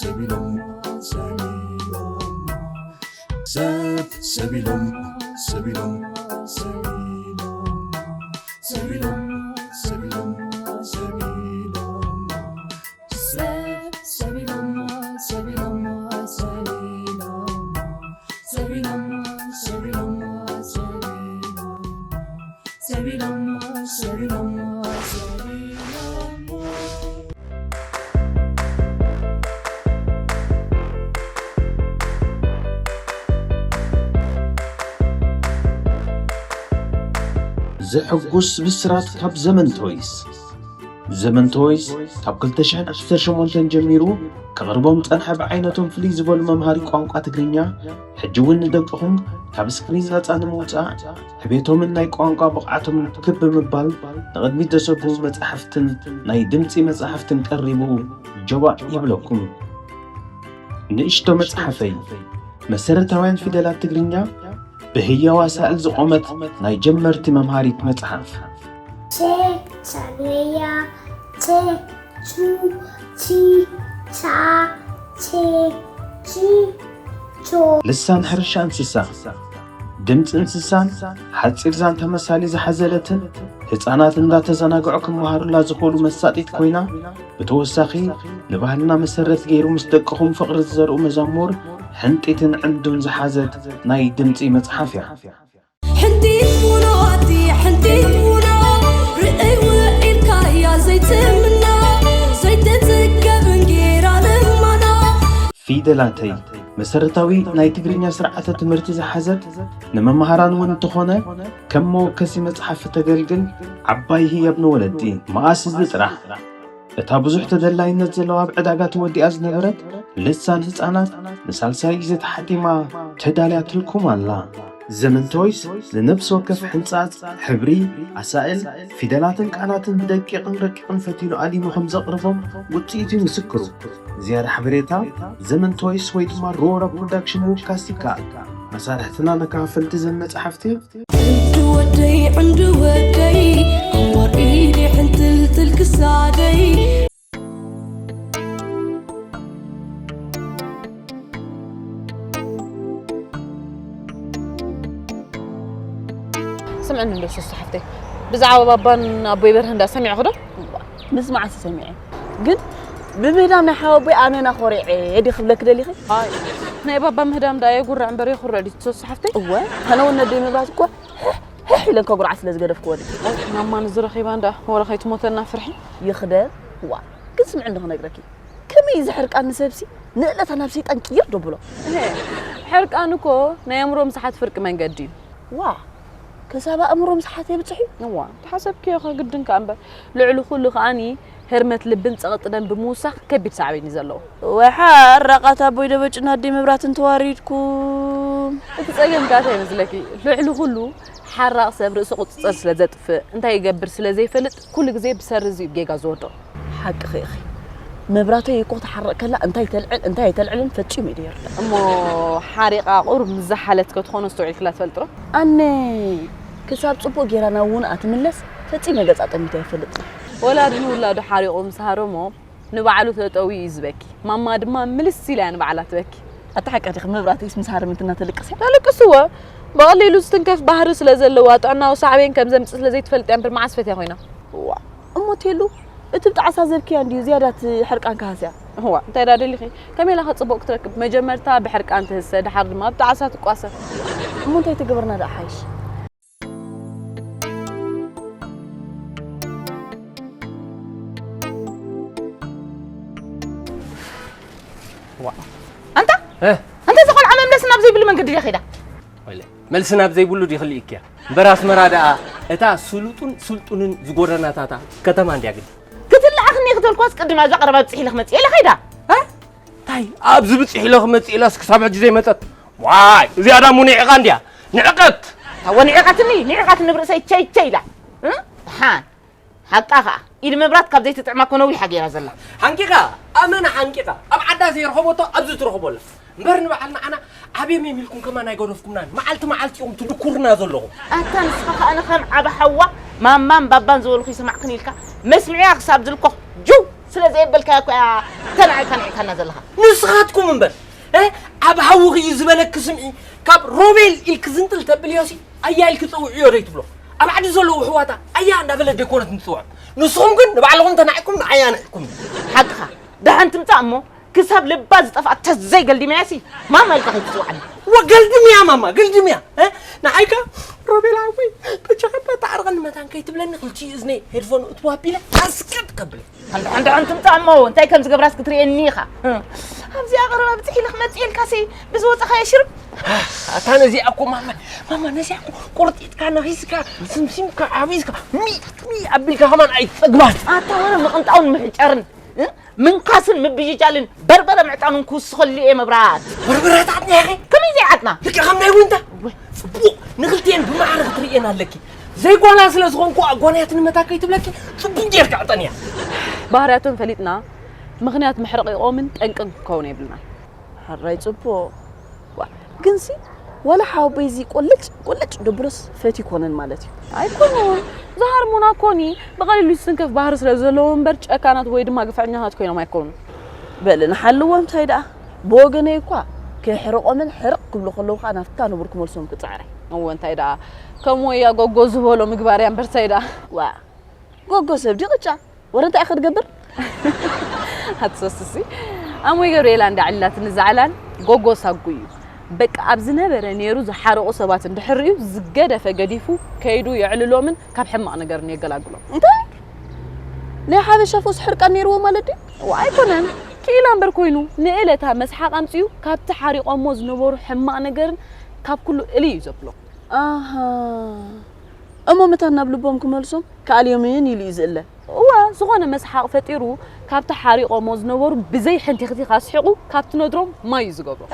ሰቢሎም ሰቢሎም ሰብ ሰቢሎም ሰቢሎም ሰቢሎም ሰቢሎም ሰቢሎም ሰቢሎም ሰብ ሰቢሎም ሰቢሎም ሰቢሎም ሰቢሎም ሰቢሎም ሰቢሎም ሰቢሎም ሰቢሎም ዘሐጉስ ብስራት ካብ ዘመን ቶይስ። ዘመን ቶይስ ካብ ክልተ ሽሕን ዓሰርተ ሸሞንተን ጀሚሩ ከቕርቦም ዝጸንሐ ብዓይነቶም ፍልይ ዝበሉ መምሃሪ ቋንቋ ትግርኛ፣ ሕጂ እውን ንደቅኹም ካብ ስክሪን ናጻ ንምውጻእ ዕቤቶምን ናይ ቋንቋ ብቕዓቶምን ክብ ብምባል ንቕድሚት ዘሰጉሙ መጻሕፍትን ናይ ድምጺ መጻሕፍትን ቀሪቡ ጀባእ ይብለኩም። ንእሽቶ መጽሓፈይ መሰረታውያን ፊደላት ትግርኛ ብህያው ኣሳእል ዝቖመት ናይ ጀመርቲ መምሃሪት መጽሓፍ። ቼ ቻግለያ ቼ ቹ ቺ ቻ ቼ ቺ ቾ ልሳን ሕርሻ እንስሳ ድምፂ እንስሳን ሓፂር ዛንታ መሳሊ ዝሓዘለትን ህፃናት እንዳተዘናግዑ ክመሃሩላ ዝኽእሉ መሳጢት ኮይና ብተወሳኺ ንባህልና መሰረት ገይሩ ምስ ደቅኹም ፍቕሪ ዝዘርኡ መዛሙር ሕንጢትን ዕንዱን ዝሓዘት ናይ ድምፂ መፅሓፍ እያ። ሕንጢት ቡኖ ኣቲ ሕንጢት ቡኖ ርእይ ውዒልካያ ዘይትምና ዘይትጽገብ እንጌራ ልማና ፊደላተይ መሰረታዊ ናይ ትግርኛ ስርዓተ ትምህርቲ ዝሓዘት ንመምሃራን እውን እንተኾነ ከም መወከሲ መፅሓፍ ተገልግል ዓባይ ህያብ ንወለዲ። መኣስ እዚ ጥራሕ እታ ብዙሕ ተደላይነት ዘለዋ ኣብ ዕዳጋ ተወዲኣ ዝነበረት ልሳን ህፃናት ንሳልሳይ ግዜ ተሓቲማ ተዳልያትልኩም ኣላ። ዘመን ቶይስ ንነፍሲ ወከፍ ሕንፃፅ፣ ሕብሪ፣ ኣሳእል፣ ፊደላትን ቃላትን ብደቂቕን ረቂቕን ፈቲኑ ኣሊሙ ከም ዘቕርቦም ውፅኢቱ ምስክሩ። ዝያዳ ሓበሬታ ዘመን ቶይስ ወይ ድማ ሮራ ፕሮዳክሽን ምውካስ ይከኣል። መሳርሕትና መካፈልቲ ዘን መፅሓፍቲ ዕንዱ ወደይ ዕንዱ ወደይ ኣዋር ኢዲ ሕንትልትል ክሳደይ ስምዕኒ እንዶ ሶስት ሓፍተይ ብዛዕባ ባባን ኣቦይ በርሀን ዳ ሰሚዕኹ ዶ? ምስማዕሲ ሰሚዐ ግን ብምህዳም ናይ ሓወቦይ ኣመና ኮሪዐ ዲ ክብለክ ደሊኺ? ናይ ባባ ምህዳም ዳ የጉርዕ እምበር የኹርዕ ድዩ ሶስት ሓፍተይ? እወ ኣነ እውን ነደይ ምብራት እኮ ሕሕ ኢለን ከጉርዓ ስለ ዝገደፍክዎ ድዩ? ማማ ንዝረኺባ እንዳ ወረ ከይትሞተና ፍርሒ። ይኽደ ዋ ግን ስምዕ እንዶ ክነግረኪ ከመይ እዩ ዝሕርቃኒ ሰብሲ ንእለታ ናብ ሰይጣን ቅይር ደብሎ። ሕርቃን እኮ ናይ ኣእምሮ ምሳሓት ፍርቂ መንገዲ እዩ። ዋ ክሳብ ኣእምሮ ምሳሓት የብፅሕ እዩ። እዋ ተሓሰብክዮ ከ ግድን ከኣ እምበር ልዕሊ ኩሉ ከኣኒ ህርመት ልብን ፀቕጥነን ብምውሳኽ ከቢድ ሳዕቤን እዩ ዘለዎ። ወሓራቓት ኣቦይ ደበጭን ኣደይ መብራትን ተዋሪድኩም። እቲ ፀገም ከኣ እንታይ ይመስለኪ? ልዕሊ ኩሉ ሓራቕ ሰብ ርእሲ ቁፅፅር ስለ ዘጥፍእ እንታይ ይገብር ስለ ዘይፈልጥ ኩሉ ግዜ ብሰሪ እዚ እዩ ጌጋ ዝወድቕ። ሓቅኺ ኢኺ። መብራተይ እኮ ትሓርቕ ከላ እንታይ ተልዕል እንታይ ኣይተልዕልን ፈጺሙ እዩ ደይርዳእ። እሞ ሓሪቓ ቁሩብ ምስ ዝሓለትከ ትኾኖ ኣስተውዒልክላ ትፈልጢ ዶ? ኣነ ክሳብ ጽቡቕ ጌራ ናብ ውንኣ ትምለስ ፈጺመ ገጻ ጠሚተ ኣይፈልጥን። ወላዲ ንውላዱ ሓሪቑ ምስ ሃረሞ ንባዕሉ ተጠውዩ እዩ ዝበኪ። ማማ ድማ ምልስ ኢላ እያ ንባዕላ ትበኪ። ኣታ ሓቂ ዲኺ መብራተይስ ምስ ሃረመትና ተልቅስ እያ? ተልቅስዎ። ብቐሊሉ ዝትንከፍ ባህሪ ስለ ዘለዋ ጥዕናዊ ሳዕቤን ከም ዘምጽእ ስለ ዘይትፈልጥ እያ እምበር መዓስ ፈትያ ኮይና። እዋ እሞ ቴሉ እቲ ብጣዕሳ ዘብክያ እንድዩ ዝያዳ እቲ ሕርቃንካ ሃስያ። እዋ እንታይ ዳ ደሊኺ? ከመይ ኢላ ከ ጽቡቕ ክትረክብ? መጀመርታ ብሕርቃን ትህሰ፣ ደሓር ድማ ብጣዕሳ ትቋሰ። እሞ እንታይ ተገበርና ደኣ ሓይሽ? ኣንታ ኣንታ እዚ ቆልዓ መምለሲ ናብ ዘይብሉ መንገዲ ድያ ከይዳ? መልሲ ናብ ዘይብሉ ድዩ ክልኢክያ? እምበር ኣስመራ ደኣ እታ ስሉጡን ስልጡንን ዝጎደናታታ ከተማ እንድያ ግዲ። ክትልኣኽኒ ክትበልኳስ ቅድም ኣብዛ ቀረባ ብፅሒለ ክመፅእ እየ ኢለ ከይዳ። እንታይ ኣብዚ ብፅሒለ ክመፅእ ኢላስ ክሳብ ሕጂ ዘይመፀት? ዋይ እዚኣ ዳሞ ንዒቓ እንድያ ንዕቐት። እወ ንዒቓትኒ ንዒቓትኒ ብርእሰይ ቸይ ቸይ ኢላ። ደሓን ሓቃ ኸዓ ኢድ መብራት ካብ ዘይትጥዕማ እኮ ነዊሓ ገይራ ዘላ። ሓንቂቓ ኣመና ሓንቂቓ ኣብ ዓዳ ዘይረኸበቶ ኣብዚ ትረኽቦ ኣላ። እምበር ንበዓል ንዓና ዓብየም የም ኢልኩም ከማን ኣይገደፍኩምናን። መዓልቲ መዓልቲ ኢኹም ትድኩሩና ዘለኹም። ኣታ ንስኻ ኸዓ ንኸም ዓቢ ሓዋ ማማን ባባን ዝበልኹ ይሰማዕክን ኢልካ መስምዕያ ክሳብ ዝልኮኽ ጅው ስለ ዘየበልካያ እኮ እያ ተናዒካ ንዒካና ዘለኻ። ንስኻትኩም እምበር፣ እ፣ ኣብ ሓዊ እዩ ዝበለኪ ስምዒ፣ ካብ ሮቤል ኢልኪ ዝንጥል ተብልዮሲ፣ ኣያ ኢልኪ ጸውዕዮ ዘይትብሎ። ኣብ ዓዲ ዘለዉ ኣሕዋታ ኣያ እንዳበለት ደይኮነት ንጽውዖም። ንስኹም ግን ንባዕልኹም ተናዒኩም ንዓያ ንዒኩም። ሓቅኻ። ደሓን ትምጻእ እሞ፣ ክሳብ ልባ ዝጠፍኣ ተዘይገልዲመያሲ፣ ማማ ኢልካ ከይትጽውዓኒ። ወገልድምያ ማማ፣ ገልድምያ። እ፣ ንዓይካ ሮቤል ሓወይ፣ በጃኻ እንዳተዓረቐኒ መታን ከይትብለኒ፣ ክልቲኡ እዝነይ ሄድፎን እትዋ ኣቢለ ኣስቅጥ ከብል። ሓንቲ ሓንቲ ሓንቲ ትምጻእ እሞ እንታይ ከም ዝገብራስ ክትርእየኒ ኢኻ። ኣብዚኣ ቀረባ ብጽሕ ኢለ ክመጽእ ኢልካሲ ብዝወጻኻዮ ሽርብ። ኣታ ነዚኣ እኮ ማማ፣ ማማ ነዚኣ እኮ ቁርጢጥካ ነኺስካ ስምሲምካ ዓቢስካ ሚ ሚ ኣቢልካ ከማን ኣይትጸግባን። ኣታ ወረ ምቕንጣውን ምሕጫርን፣ እ? ምንካስን ምብይጃልን በርበረ ምዕጣኑን ክውስኸሉ እየ መብራት። በርበረ ተዓጥና ኢኺ? ከመይ ዘይዓጥና? ልክዕ ከም ናይ ዊንታ? ወይ። ጽቡቕ፣ ንኽልቲኤን ብማዕረ ክትርእየን ኣለኪ። ዘይጓላ ስለ ዝኾንኩ ኣጓንያትኒ መታ ከይትብለኪ ጽቡቕ ጌርካ ዕጠንያ። ባህርያቶም ፈሊጥና ምኽንያት መሕረቒኦምን ጠንቅን ክንከውን የብልናን። ሕራይ ጽቡቕ። ዋ፣ ግንሲ ዋላ ሓወቦይ እዚ ቆለጭ ቆለጭ ደብሎስ ፈትዩ ይኮነን ማለት እዩ። ኣይኮኑን። ዝሃርሙና እኮኒ ብቐሊሉ ዝስንከፍ ባህሪ ስለ ዘለዎም እምበር ጨካናት ወይ ድማ ግፍዐኛታት ኮይኖም ኣይኮኑን። በል ንሓልዎ እንታይ ደኣ? ብወገነይ እኳ ከይሕርቖምን ሕርቕ ክብሉ ከለዉ ከዓ ናብታ ንቡር ክመልሶም ክጽዕር እየ። እወ እንታይ ደኣ? ከም ወያ ጎጎ ዝበሎ ምግባር እያ እምበር እንታይ ደኣ? ዋ፣ ጎጎ ሰብ ድዩ ቅጫ? ወረ እንታይ ኢኻ ትገብር? ኣትሰስሲ ኣሞይ ገብርኤላ እንዳዕልላትኒ ዛዕላን ጎጎ ሳጉ እዩ። በቃ ኣብ ዝነበረ ነይሩ ዝሓረቑ ሰባት እንድሕር ሪኡ ዝገደፈ ገዲፉ ከይዱ የዕልሎምን ካብ ሕማቕ ነገርን የገላግሎም። እንታይ? ናይ ሓበሻ ፎስ ሕርቃን ነይርዎ ማለት ድዩ? እዋ ኣይኮነን ክኢላ እምበር ኮይኑ ንእለታ መስሓቕ ኣምፅኡ ካብቲ ሓሪቖሞ ዝነበሩ ሕማቕ ነገርን ካብ ኩሉ እልይ እዩ ዘብሎ። ኣሃ እሞ መታን ናብ ልቦም ክመልሶም ከኣልዮምን ኢሉ እዩ ዝእለ። እወ ዝኾነ መስሓቕ ፈጢሩ ካብቲ ሓሪቖሞ ዝነበሩ ብዘይ ሕንቲኽቲኽ ኣስሒቑ ካብቲ ነድሮም ማይ እዩ ዝገብሮ።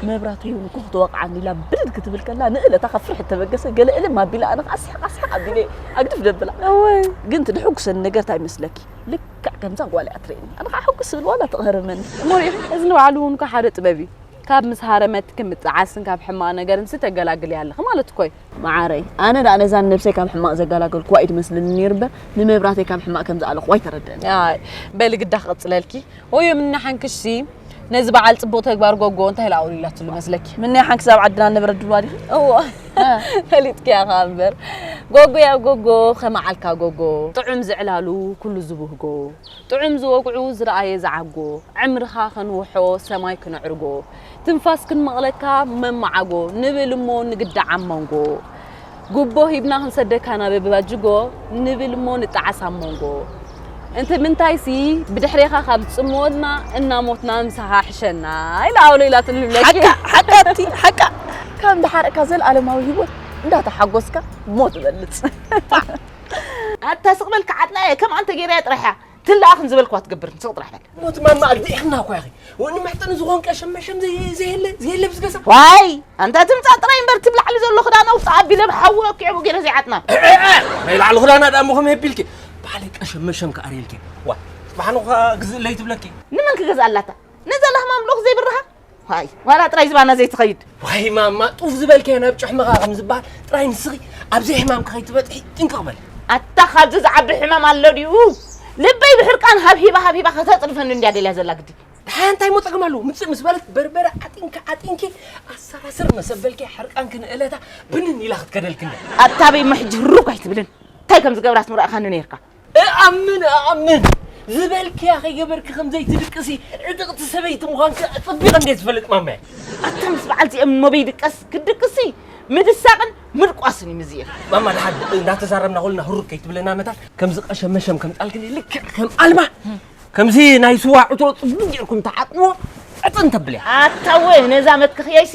መብራተይ እውን እኮ ክትወቕዓኒ ኢላ ብድድ ክትብል ከላ ንእለታ ካብ ፍርሒ ተበገሰ ገለ እልም ኣቢላ ኣነ ከዓ ኣስሕቕ ኣስሕቕ ኣቢለ ኣግድፍ ደብላ። እወ ግን ትድሕጉሰኒ ነገር እንታይ መስለኪ? ልክዕ ከምዛ ጓል እያ ትርእየኒ ኣነ ከዓ ሕጉስ ስብል ዋላ ትቕህርመኒ። እሞ ሪኢኺ እዚ ንባዕሉ እውን እኮ ሓደ ጥበብ እዩ። ካብ ምስ ሃረመትክን ምጥዓስን ካብ ሕማቕ ነገርንሲ ተገላግልያ ኣለኺ ማለት እኮ እዩ። መዓረይ ኣነ ደኣ ነዛን ነብሰይ ካብ ሕማቕ ዘገላገልክዋ እዩ ድመስለኒ ነይሩ እምበር ንመብራተይ ካብ ሕማቕ ከም ዝኣለኽዋ ኣይተረደአኒ። ኣይ በሊ ግዳ ክቕጽለልኪ ወዮ ምኒ ሓንክሽሲ ነዚ በዓል ጽቡቕ ተግባር ጎጎ እንታይ ኢላ ኣውሊላትሉ መስለኪ? ምኒ ሓንክስ ኣብ ዓድና ንብረት ድልዋ ዲኺ? እዎ ፈሊጥኪያ ኸኣ እምበር ጎጎ ያብ ጎጎ ኸመዓልካ ጎጎ ጥዑም ዝዕላሉ ኩሉ ዝብህጎ ጥዑም ዝወግዑ ዝረኣየ ዝዓጎ ዕምርኻ ከንውሖ ሰማይ ክነዕርጎ ትንፋስ ክንመቕለካ መመዓጎ ንብል እሞ ንግዳዕ ኣብ መንጎ ጉቦ ሂብና ክንሰደካ ናብ ባጅጎ ንብል እሞ ንጠዓስ ኣብ መንጎ እንትምንታይሲ ብድሕሬኻ ካብ ዝጽምወልና እናሞትና ምሳኻ ሕሸና ኢላ ኣውሎ ኢላትሉ ይብለኪ ሓቃ ሓቃ እቲ ሓቃ ካብ እንዳሓረቅካ ዘለኣለማዊ ህይወት እንዳተሓጎስካ ሞት ትበልጽ ኣታ ስቕ በልካ ዓጥና እየ ከም ኣንተ ገይረያ ጥራሕ እያ ትለኣኽን ዝበልክዋ ትገብርን ስቕ ጥራሕ በል። ሞት ማማ ኣግዲእኽና እኳ ኢኺ። ወኒ መሕጠኒ ዝኾን ቀሸም መሸም ዘይ- ዘየለ ዘየለ ብዝገዛ። ዋይ ኣንታ ትምጻእ ጥራይ እምበር እቲ ብላዕሊ ዘሎ ክዳን ኣውጽእ ኣቢለ ብሓዊ ኣኪዐ ገለ ዘይዓጥና። ናይ ላዕሊ ክዳና ደኣ እሞ ከመይ ኣቢልኪ? ባዕለይ ቀሸም መሸም ክኣርየልኪ። ዋ ጽባሕ ንኻ ግዝእለይ ትብለኪ። ንመን ክገዝኣላታ? ነዛ ላህማም ልኡኽ ዘይብርሃ? ዋይ ዋላ ጥራይ ዝባና ዘይትኸይድ። ዋይ ማማ ጡፍ ዝበልከዮ ናብ ጭሕምኻ ከም ዝበሃል ጥራይ ንስኺ ኣብ ዘይሕማምኪ ከይትበጽሒ ጥንቅቕ በሊ። ኣታ ካብዚ ዝዓቢ ሕማም ኣሎ ድዩ? ልበይ ብሕርቃን ሃብሂባ ሃብሂባ ከተጽርፈኒ እንድያ ደልያ ዘላ ግዲ። ደሓ እንታይ እሞ ጸገም ኣለዎ? ምጽእ ምስ በለት በርበረ ዓጢንኪ ዓጢንኪ ኣሰራስር መሰበልኪ ሕርቃንኪ ንእለታ ብንን ኢላ ክትከደልኪ እንድያ። ኣታ በይ እሞ ሕጂ ህሩግ ኣይትብልን። እንታይ ከም ዝገብራስ ምረኣኻኒ ነይርካ። እኣምን እኣምን ዝበልክያ ከይገበርኪ ከምዘይትድቅሲ ዕጥቕቲ ሰበይቲ ምዃንኪ ኣጸቢቐ እንድየ ዝፈልጥ ማመ። ኣታ ምስ በዓል ዚኤም እሞ በይድቀስ ክትድቅሲ ምድሳቕን ምድቋስን እዩ ምዝየም። ማማ ደሓን እንዳተዛረብና ከለና ህሩግ ከይትብለና መታን ከምዚ ቀሸም መሸም ከምጻልክኒ ልክዕ ከም ኣልማ ከምዚ ናይ ስዋ ዕትሮ ጽቡቕ ጌርኩም ተዓጥንዎ ዕጥን ተብልያ። ኣታ ወ ነዛ መትክኽየይሲ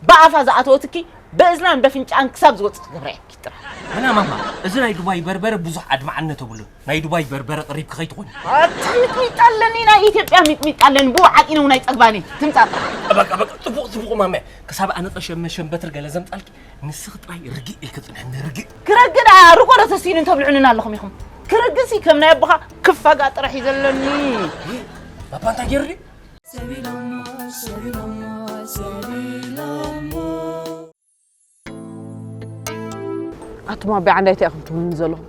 ብኣፋ ዝኣተወትኪ ብእዝናን በፍንጫኣን ክሳብ ዝወጽእ ክገብራ እየ። ጥራሕ። ግና ማማ እዚ ናይ ዱባይ በርበረ ብዙሕ ኣድማዕነት የብሉን። ናይ ዱባይ በርበረ ቅሪብኪ ከይትኾኒ። ኣታ ሚጥሚጣ ኣለኒ ናይ ኢትዮጵያ ሚጥሚጣ ኣለኒ ብኡ ዓጢነ እውን ኣይጸግባን እየ። ትምጻእ ጥራሕ። በቃ በቃ ጽቡቕ ጽቡቕ ማማ ክሳብ ኣነ ቀሸም መሸም በትሪ ገለ ዘምጻልኪ ንስኺ ጥራይ ርግእ ኢልኪ ጽንሕኒ ርግእ። ክረግእ ደኣ ርጎ ዶ ተስኢኑ እንተብልዑንና ኣለኹም ኢኹም። ክረግእሲ ከም ናይ ኣቦኻ ክፋጋእ ጥራሕ እዩ ዘለኒ። ባባ እንታይ ገይሩ ድዩ? ሰቢሎሞ ሰቢሎሞ ሰቢሎሞ ኣቱም ኣቦይ ዓንዳይ እንታይ ኢኹም ትብሉኒ ዘለኹም?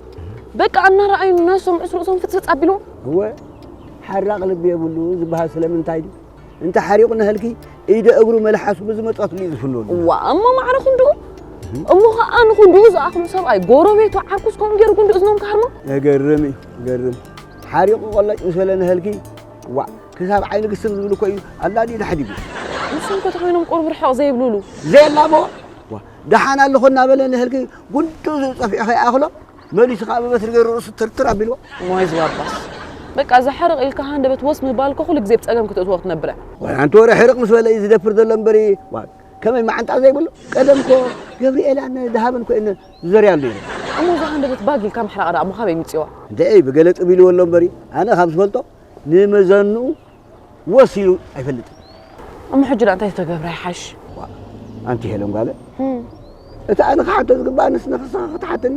በቃ እናረኣዩ እናሰምዑስ ርእሶም ፍፅፍፅ ኣቢልዎም። እወ ሓራቕ ልቢ የብሉ ዝበሃል ስለምንታይ ድዩ? እንተ ሓሪቑ ነህልኪ ኢደ እግሩ መልሓሱ ብዝመጸትሉ እዩ ዝፍነሉ። ዋ፣ እሞ ማዕረ ክንድኡ? እሞ ኸዓ ንኽንድኡ ዝኣኽሉ ሰብኣይ፣ ጎረቤቱ፣ ዓርኩስ ከምኡ ገይሩ ክንድኡ እዝኖም ክሃርሞ? የገርም እዩ፣ የገርም። ሓሪቑ ቆለጭ ምስ በለ ነህልኪ፣ ዋ፣ ክሳብ ዓይኒ ግስም ዝብል እኮ እዩ ኣላዲኡ ተሓዲጉ። ንሶም ከ ተኾይኖም ቁሩብ ርሕቕ ዘይብሉሉ? ዘየላሞ፣ ዋ፣ ደሓን ኣለኹ እናበለ ነህልኪ ጉንዱ ዝጸፊዑ ከይኣኽሎ፣ መሊሱ ከኣ ብበትሪ ገይሩ ርእሱ ትርትር ኣቢልዎ። እሞ ይዝባባስ። በቃ፣ እዛ ሕርቕ ኢልካ ሃንደበት ወስ ምባል እኮ ኩሉ ግዜ ብጸገም ክትእትዎ ክትነብረ። ዋላ ኣንቲ ወረ ሕርቕ ምስ በለ እዩ ዝደፍር ዘሎ እምበሪ፣ ዋ፣ ከመይ መዓንጣ ዘይብሉ? ቀደም እኮ ገብርኤላን ደሃብን እኮ እየን ዝዘርያሉ ነይረን። እሞ እዛ ሃንደበት ባግ ኢልካ ምሕራቕ ደኣ እሞ ካበይ ምጽዋ? እንተ እይ ብገለ ጥብ ኢልዎ ኣሎ እምበሪ፣ ኣነ ካብ ዝፈልጦ ንመዘንኡ ወስ ኢሉ ኣይፈልጥን። እሞ ሕጂ ደኣ እንታይ ተገብረ ይሓሽ? ዋ፣ ኣንቲ ሄለን ጓለ፣ እም። እቲ ኣነ ክሓቶ ዝግባእ ንስ ንኽስኻ ክትሓተኒ፣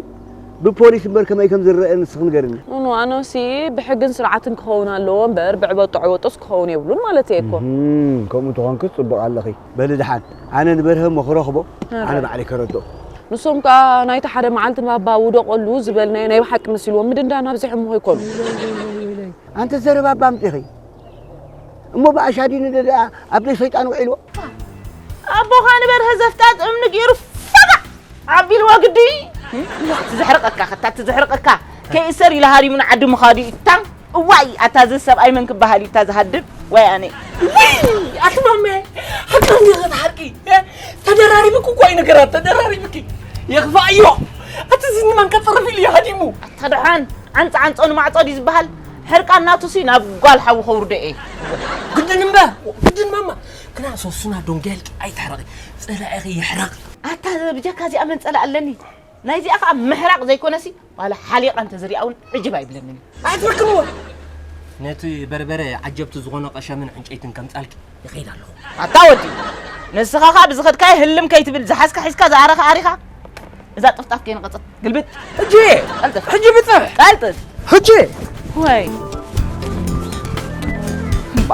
ብፖሊስ እምበር ከመይ ከም ዝረአ ንስኺ ንገርኒ። ኖ፣ ኖ፣ ኣነሲ ብሕግን ስርዓትን ክኸውን ኣለዎ እምበር ብዕበጦ ዕበጦስ ክኸውን የብሉን ማለት እየ እኮ። እም፣ ከምኡ ተኾንክስ ጽቡቕ ኣለኺ። በሊ ደሓን፣ ኣነ ንበርሀ እሞ ክረኽቦ፣ ኣነ ኣረ። ባዕለይ ከረድኦ። ንሶም ከኣ ናይቲ ሓደ መዓልቲ ንባባ ውደቐሉ ዝበልናዮ ናይ ብሓቂ መሲልዎም ምድንዳን ኣብዚሖም ይኾኑ። ኣንቲ ዘረባ ኣባ ኣምጺኺ። እሞ ብኣሻዲኑ ደኣ ኣብ ደይ ሰይጣን ውዒልዎ። ኣቦኻ ንበርሀ ዘፍጣጥ እምኒ ገይሩ ፈጋ ኣቢልዎ ግዲ። እዋ፣ ትዘሕርቐካ፣ ከታ ትዘሕርቐካ። ከይእሰር ኢሉ ሃዲሙ ንዓዲ ምኻዱ እዩ። ታም፣ እዋይ፣ ኣታ እዚ ሰብኣይ መን ክበሃል እዩ እታ ዝሃድም? ወይ ኣነ። ውይ፣ ኣቲ ማመ፣ ሓቂ እንዲኺ እቲ ሓቂ። እ? ተደራሪብኪ እኮ እዩ ነገራት፣ ተደራሪብኪ። የኽፋእዮ። ኣቲ እዚ ንማን ከጽርፍ ኢሉ እዩ ሃዲሙ? ኣታ ደሓን፣ ዓንጻ ዓንጾ ንማዕጾ ድዩ ዝበሃል? ሕርቃን ናቱሲ ናብ ጓል ሓዉ ከውርዶ እየ። ግድን እምበር፣ ግድን ማማ። ግና ሶሱና ዶንጌ ኣልቂ ኣይትሕረቒ። ጸላኢኺ ይሕረቕ። ኣታ ብጀካ እዚኣ መን ጸላእ ኣለኒ? ናይዚኣ ኸኣ ምሕራቕ ዘይኮነሲ፣ ዋላ ሓሊቓ እንተ ዝሪኣ እውን ዕጅብ ኣይብለንን እዩ። ኣይትረክብዎ። ነቲ በርበረ ዓጀብቲ ዝኾነ ቀሸምን ዕንጨይትን ከምጻልኪ ይኸይድ ኣለኹ። ኣታ ወዲ፣ ንስኻ ኸኣ ብዝኸድካዮ ህልም ከይትብል ዝሓዝካ ሒዝካ ዝኣረኻ ኣሪኻ። እዛ ጥፍጣፍ ከይነቐጸት ግልብጥ። ሕጂ! ቀልጥፍ። ሕጂ ብጽሕ! ቀልጥፍ። ሕጂ! ወይ። እምባ።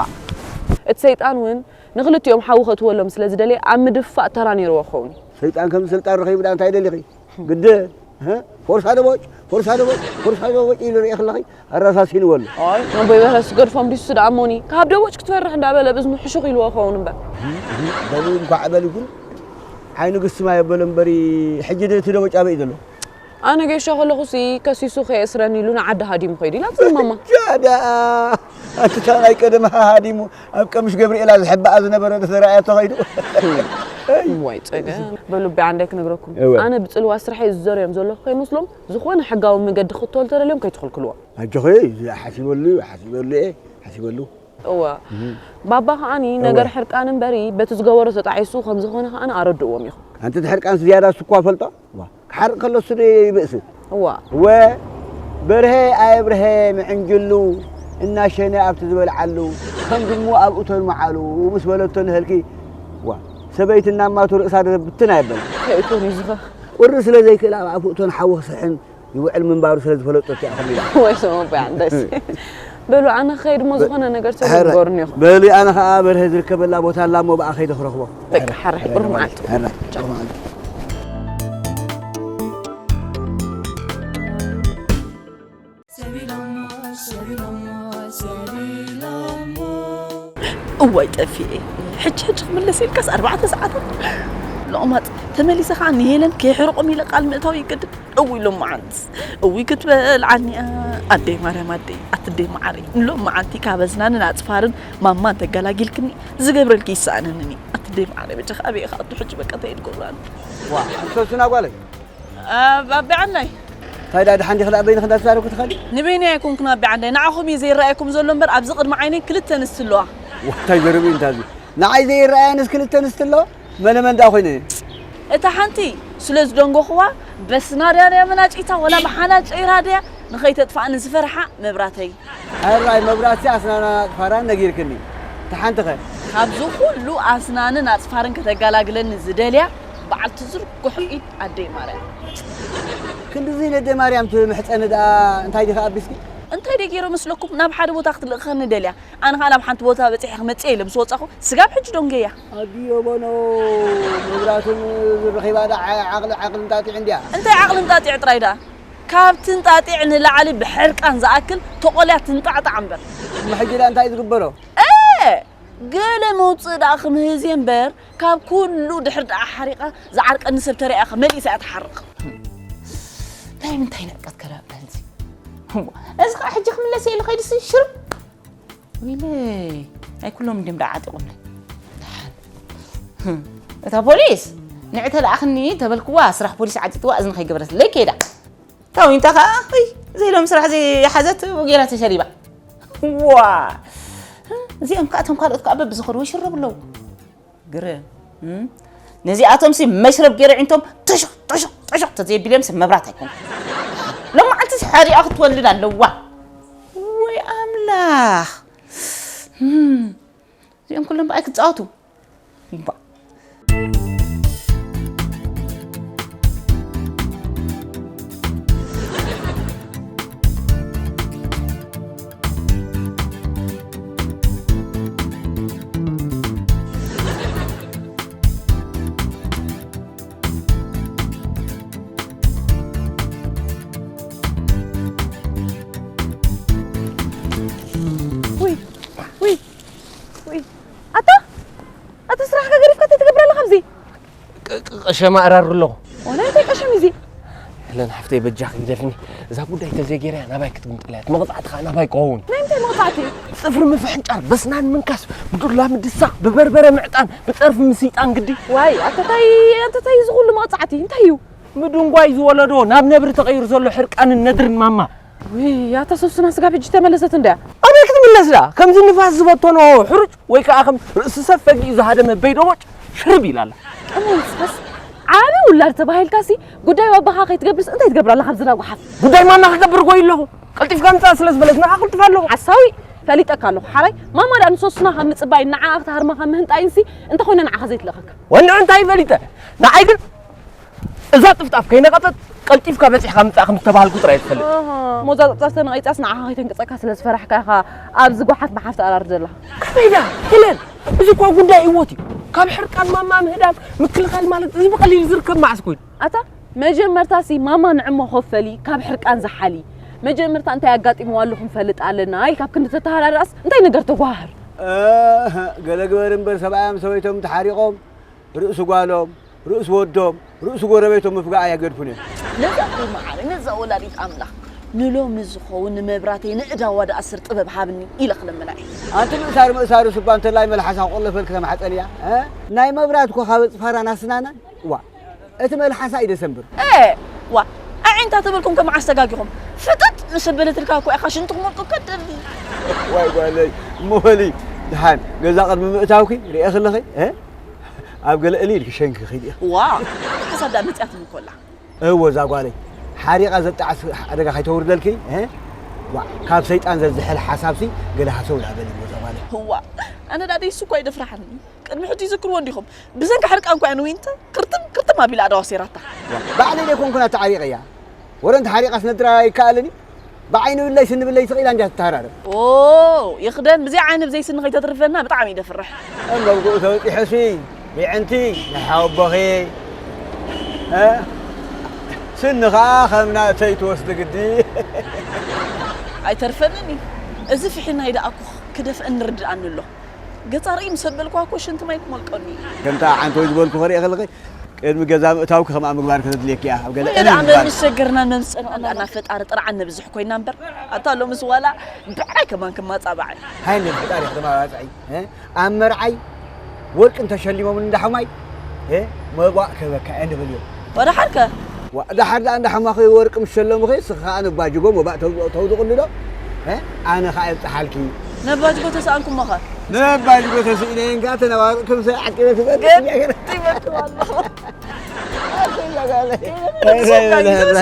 እቲ ሰይጣን እውን ንኽልቲኦም ሓዊ ከእትወሎም ስለ ዝደለየ ኣብ ምድፋእ ተራ ነይርዎ ክኸውን እዩ። ሰይጣን ከም ስልጣን ረኺቡ ደኣ እንታይ ደሊኺ? ግደ፣ እ? ፎርሳ ደቦጭ፣ ፎርሳ ደቦጭ፣ ፎርሳ ደቦጭ ኢሉ ርእየ ከለኺ ኣረሳሲንዎ ኣሎ። ኣይ፣ ኣቦይ በርሀስ ገድፎም ድዩስ ደኣ እሞኒ፣ ካብ ደቦጭ ክትፈርሕ እንዳበለ ብእዝኑ ሕሹኽ ኢልዎ ክኸውን እምበር። እህ፣ እህ፣ በሉ እንኳዕ በሉ ግን ዓይኑ ግስም ኣየበሎ እምበሪ፣ ሕጂ እቲ ደቦጭ ኣበይ እዩ ዘሎ? ኣነ ጌሾ ከለኹሲ ከሲሱ ከየእስረኒ ኢሉ ንዓዲ ሃዲሙ ከይዱ ኢላ ትዝማማ። ጃ ደኣ፣ ኣንቲ እታ ናይ ቀደም ሃዲሙ ኣብ ቀምሽ ገብርኤላ ዝሕባኣ ዝነበረ ዶ ተራእያ ተኸይዱ? ዋይ ጸገም። በሉ፣ ቢዓንዳይ ክነግረኩም። እወ። ኣነ ብጽልዋ ስርሐይ ዝዘርዮም ዘለኹ ከይመስሎም፣ ዝኾነ ሕጋዊ መገዲ ክኽተሉ ተደልዮም ከይትኽልክልዎም። ኣጆኺ፣ እዚ ሓሲበሉ፣ ሓሲበሉ እየ፣ ሓሲበሉ። እወ። እህ። ባባ ከዓኒ እወ። ነገር ሕርቃን እምበሪ፣ በቲ ዝገበሮ ተጣዒሱ ከም ዝኾነ ከዓኒ ኣረድእዎም ኢኹም። ኣንቲ እቲ ሕርቃንስ ዝያዳ እሱ እኳ ፈልጦ? ዋ፣ ክሓርቅ ከሎ እሱ ዶ ይብእስ? እዋ። እወ፣ በርሀ ኣየብርሀ ምዕንጅሉ እናሸነ ኣብቲ ዝበልዓሉ፣ ከም ድሙ ኣብ እቶን መዓሉ ምስ በለቶ ንህልኪ፣ ዋ፣ ሰበይቲ እናማቱ ርእሳ ዶ ብትን ኣየበለ። ከእቶን እዩ ዝኸ። ቁሪ ስለ ዘይክእል ኣብ ኣፍ እቶን ሓዊ ክስሕን ይውዕል ምንባሩ ስለ ዝፈለጠቶ እያ ከምኡ ኢላ። ወይ ስም ኣቦይ ዓንደስ። በሉ፣ ኣነ ክኸይድ እሞ በ-፣ ዝኾነ ነገር ሰብ ሕረ-፣ ይግበሩኒ ኢኹም። በሊ፣ ኣነ ኸኣ በርሀ ዝርከበላ ቦታ ኣላ እሞ ብኣ ከይደ ክረኽቦ። በቃ፣ ሕረ፣ ሕረ፣ ሕረ፣ ብሩኽ መዓልቲ። ሕረ፣ ብሩኽ መዓልቲ። እዋይ ጠፊኤ፣ ሕጂ ሕጂ ክምለስ ኢልካስ ኣርባዕተ ሰዓታት? ሎቕማጽ፣ ተመሊሰ ኸኣ ንሄለን ከይሕርቖም ኢለ ቃል ምእታው ይገድድ። እውይ ሎመዓንትስ፣ እውይ ክትበልዓኒ እያ። ኣደይ ማርያም ኣደይ፣ ኣቲ ኣደይ መዓረይ፣ ሎመዓንቲ ካብ ኣስናንን ኣጽፋርን ማማ እንተገላጊልክኒ ዝገብረልኪ ይሰኣነንን እዩ። ኣቲ ኣደይ መዓረይ፣ በጃኻ ኣበይ ኢኻ ኣቱ ሕጂ በቃ እንታይ ኢልኩም ራን? ዋ፣ ኣንተ ሱና ጓለይ። ኣብ-፣ ኣቢ ዓንዳይ። እንታይ ደኣ ደሓን ዲኺ ደኣ በይንኺ እንዳተዛረብኩ ትኸዲ? ንበይነይ ኣይኮንኩን ኣቢ ዓንዳይ፣ ንዓኹም እዩ ዘይረኣየኩም ዘሎ እምበር ኣብዚ ቅድሚ ዓይነይ ክልተ ኣንስቲ ኣለዋ። ዋ፣ እንታይ ዘረባ እዩ እንታዚ? ንዓይ ዘይረኣያ ኣንስ ክልተ ኣንስቲ ኣለዋ? መነ መን ደኣ ኮይነ እየ? እታ ሓንቲ ስለ ዝደንጎኽዋ በስና ድያ ድያ መናጭይታ ወላ ብሓና ጨይራ ድያ ንኸይተጥፍኣኒ ዝፈርሓ መብራተይ። ሕራይ መብራትሲ ኣስናና ኣጽፋራን ነጊርክኒ። እታ ሓንቲኸ? ካብዚ ኩሉ ኣስናንን ኣጽፋርን ከተጋላግለኒ ዝደልያ በዓልቲ ዝርጉሕ ኢድ ኣደይ ማርያም። ክንድዚ ነደ ማርያም ትምሕጸኒ ደኣ እንታይ ዲኻ ኣቢስኪ? እንታይ ደይ ገይረ መስለኩም ናብ ሓደ ቦታ ክትልእኸኒ ደልያ? ኣነ ኸኣ ናብ ሓንቲ ቦታ በጺሐ ክመጽእ ኢለ ምስ ወጻኹ ስጋብ ሕጂ ደንገያ። ኣዲዮ ቦኖ መብራትን ዝረኺባ ደኣ ዓቕሊ፣ ዓቕሊ እንጣጢዕ እንድያ። እንታይ ዓቕሊ እንጣጢዕ ጥራይ ደኣ? ካብ ትንጣጢዕ ንላዕሊ ብሕርቃን ዝኣክል ተቖልያ ትንጣዕጣዕ እምበር። ሕጂ ዳ እንታይ ዝግበሮ? ገለ መውፅእ ደኣ ክምህዝ እየ እምበር፣ ካብ ኩሉ ድሕር ደኣ ሓሪቓ ዝዓርቀኒ ሰብ ተሪኣኻ መሊሳ እያ ትሓርቕ። እንታይ ምንታይ ነቀት ከላብላ እዚ እዚ ከዓ ሕጂ ክምለስ ኢሉ ከይድሲ ሽርብ ኢለ ናይ ኩሎም እንድም ደኣ ዓጢቑኒ። እታ ፖሊስ ንዕ ተለኣኽኒ ተበልክዋ ስራሕ ፖሊስ ዓጢጥዋ እዝኒ ከይገበረትለይ ከይዳ። ታዊንታ ከዓ ይ ዘይሎም ስራሕ ዘይሓዘት ወጌራ ተሸሪባ። ዋ እዚኦም ከዓ እቶም ካልኦት ከዓ በብዝኸድዎ ይሽረቡ ኣለዉ። ግርም ነዚኣቶም ሲ መሽረብ ገይረ ዒንቶም ተሾቕ ተሾቕ ተሾቕ ተዘየቢልዮም ሰብ መብራት ኣይኮኑ። ሎማዓንቲ ሓሪኣ ክትወልድ ኣለዋ። ወይ ኣምላኽ እዚኦም ኩሎም ብኣይ ክትፃወቱ። ውይ ውይ፣ ኣታ ኣታ ስራሕካ ገዲፍካ እንታይ ትገብር ኣለኻ ኣብዚ? ቀሸማ ኣራሩ ኣለኹ። ዋላ እንታይ ቀሸም እዚ? ለን ሓፍተይ በጃኺ ግደፍኒ። እዛ ጉዳይ ተዘይገይረያ ናባይ ክትግምጥለያ፣ እቲ መቕጻዕቲ ኸዓ ናባይ ክኸውን። ናይ ምንታይ መቕጻዕቲ? ጽፍሪ ምፍሕንጫር፣ በስናን ምንካስ፣ ብዱላ ምድሳቕ፣ ብበርበረ ምዕጣን፣ ብጸርፊ ምስይጣን ግዲ። ዋይ ኣተታይ ኣተታይ እዚ ኩሉ መቕጻዕቲ እንታይ እዩ? ምድንጓይ ዝወለዶ ናብ ነብሪ ተቐይሩ ዘሎ ሕርቃንን ነድርን ማማ። ውይ ኣታ ሶስና ስጋብ ሕጂ ተመለሰት እንድያ። ኣበይ ክትምለስ ደኣ? ከምዚ ንፋስ ዝበተኖ ሕሩጭ ወይ ከኣ ከም ርእሲ ሰብ ፈጊኡ ዝሃደመ በይዶ ቦጭ ሽርብ ኢላ ኣላ። እሞ ንስኻስ ዓቢ ውላድ ተባሂልካሲ ጉዳይ ኣቦኻ ከይትገብርስ እንታይ ትገብር ኣለኻ ኣብዚ ጓሓፍ? ጉዳይ ማማ ክገብር ጎይ ኣለኹ። ቀልጢፍካ ምጻእ ስለ ዝበለት ንዓ ቅልጥፍ ኣለኹ። ሓሳዊ ፈሊጠካ ኣለኹ ሓራይ። ማማ ደኣ ንሶስና ካብ ምጽባይ ንዓኣ ክትሃርማ ካብ ምህንጣይንሲ እንተኾይነ ንዓኻ ዘይትለኸካ። ወንድዑ እንታይ ፈሊጠ? ንዓይ ግን እዛ ጥፍጣፍ ከይነቐጸት ቀልጢፍካ በጺሕካ ምጻእ ከም ዝተባሃልኩ ጥራይ ትፈልጥ። እሞ እዛ ጥፍጣፍ ተነቒጻስ ንዓኻ ከይተንቅጸካ ስለ ዝፈራሕካ ኢኻ ኣብዚ ጓሓፍ ብሓፍ ተኣራርድ ዘለኻ። ከመይ ደኣ ሄለን፣ እዚ እኳ ጉዳይ ህይወት እዩ። ካብ ሕርቃን ማማ ምህዳም ምክልኻል ማለት እዚ ብቐሊሉ ዝርከብ መዓስ ኮይኑ? ኣታ መጀመርታሲ ማማ ንዕሞ ኮፈሊ ካብ ሕርቃን ዝሓሊ። መጀመርታ እንታይ ኣጋጢምዋ ኣሎ ክንፈልጥ ኣለና ኢልካ ኣብ ክንዲ ተተሃራርኣስ እንታይ ነገር ተጓሃህር? እህ፣ ገለ ግበር እምበር ሰብኣዮም ሰበይቶም ተሓሪቖም ርእሲ ጓሎም፣ ርእሲ ወዶም፣ ርእሲ ጎረቤቶም ምፍጋእ ኣየገድፉን እዮም። ነዛ እኮ መዓረይ፣ ነዛ ወላዲት ኣምላኽ ንሎሚ ዝኸውን ንመብራተይ ንእዳዋ ደኣ ስር ጥበብ ሃብኒ ኢለ ክለምና እየ። ኣንቲ ምእሳር ምእሳሩ ስባ እንተላይ መልሓሳ ክቆለፈልኪ ተማሕፀንያ። እ? ናይ መብራት እኮ ካብ ፅፋራን ኣስናናን ዋ እቲ መልሓሳ እዩ ደሰንብር። እ ዋ ኣዒንታ ተበልኩም ከመዓስ ተጋጊኹም ፍጥጥ ምስ በለትልካ እኮ ኢኻ ሽንቲ ክመልቁ ከደል። ዋይ ጓለይ እሞ በሊ ድሓን ገዛ ቅድሚ ምእታውኪ ርኤ ክለኺ እ ኣብ ገለ እሊ ኢልኪ ሸንኪ ኺድ ኢኺ። ዋ ሓሳብ ዳ መፅያትኒ ኮላ። እወ እዛ ጓለይ ሓሪቓ ዘጣዕስ ሓደጋ ከይተውርደልኪ እ ዋ ካብ ሰይጣን ዘዝሕል ሓሳብሲ ገለ ሃሰው ዳ በሊ እሞ እዛ ጓለይ። እዋ ኣነ ዳ ደይሱ እኳ ይደፍራሓኒ። ቅድሚ ሕጂ ይዝክርዎ እንዲኹም ብሰንኪ ሕርቃን እኮ እያ ንዊንታ ክርትም ክርትም ኣቢላ ኣደዋሲራታ። ባዕለይ ዘይኮንኩን ኣተዓሪቐያ። ወረ እንተ ሓሪቓስ ነድራ ኣይከኣልን እዩ። ብዓይኒ ብለይ ስኒ ብለይ ስቕ ኢላ እንድያ ትተሃራረብ። ኦ ይኽደን ብዘይ ዓይኒ ብዘይ ስኒ ከይተትርፈና ብጣዕሚ እዩ ደፍርሕ። እምበር ብኡ ተበፂሑሲ የዕንቲ ንሓወቦኺ እ? ስኒ ኸዓ ከም ናተይ ትወስዲ ግዲ። ኣይተርፈንን እዩ እዚ ፍሒናይ ደኣ እኮ ክደፍአኒ ርድኣኒ ኣሎ። ገጻ ርእይ ምስ ኣበልኩዋ እኮ ሽንቲ ማይ ክመልቀኒ እዩ። ከምታ ዓንተወይ ዝበልኩ ክርኢ ከለኺ ቅድሚ ገዛ ምእታውኪ ከምኣ ምግባር ከተድልየኪ እያ። ኣብ ገለ ወይ እልል ደኣ ምባል። መምስ ሸገርና መምስ ጸንዖና እና ፈጣሪ ጥርዓን ነብዝሕ ኮይና እምበር ኣታ ሎምስ ዋላ ብዕራይ ከማን ክማጻባዕ። ሃይ ነዚ ፈጣሪ ክተማባጽዒ እ? ኣብ መርዓይ ወርቂ እንተሸሊሞምኒ እንዳ ሕማይ እ? መባእ ክህበካ እየ ንብል እዮም። ወደሓርከ ዋ፣ ደሓር ደኣ እንዳ ሕማኺ ወርቂ ምስ ሸለሙኺ፣ እስኺ ኸኣ ነባጅጎ መባእ ተው-፣ ተውድቕሉ ዶ? እ? ኣነ ኸኣ የብጽሓልኪ። ነባጅጎ ተሰኣንኩሞኸ? ነባጅጎ ተስኢነየን ከኣ ተነባብዕ ክምሰ ዓቂበ ትበል። ገጥ ይበልኩም ኣለኹ። ኣሰይ፣ ዛጋለ። ኣሰይ፣ ዛጋለ።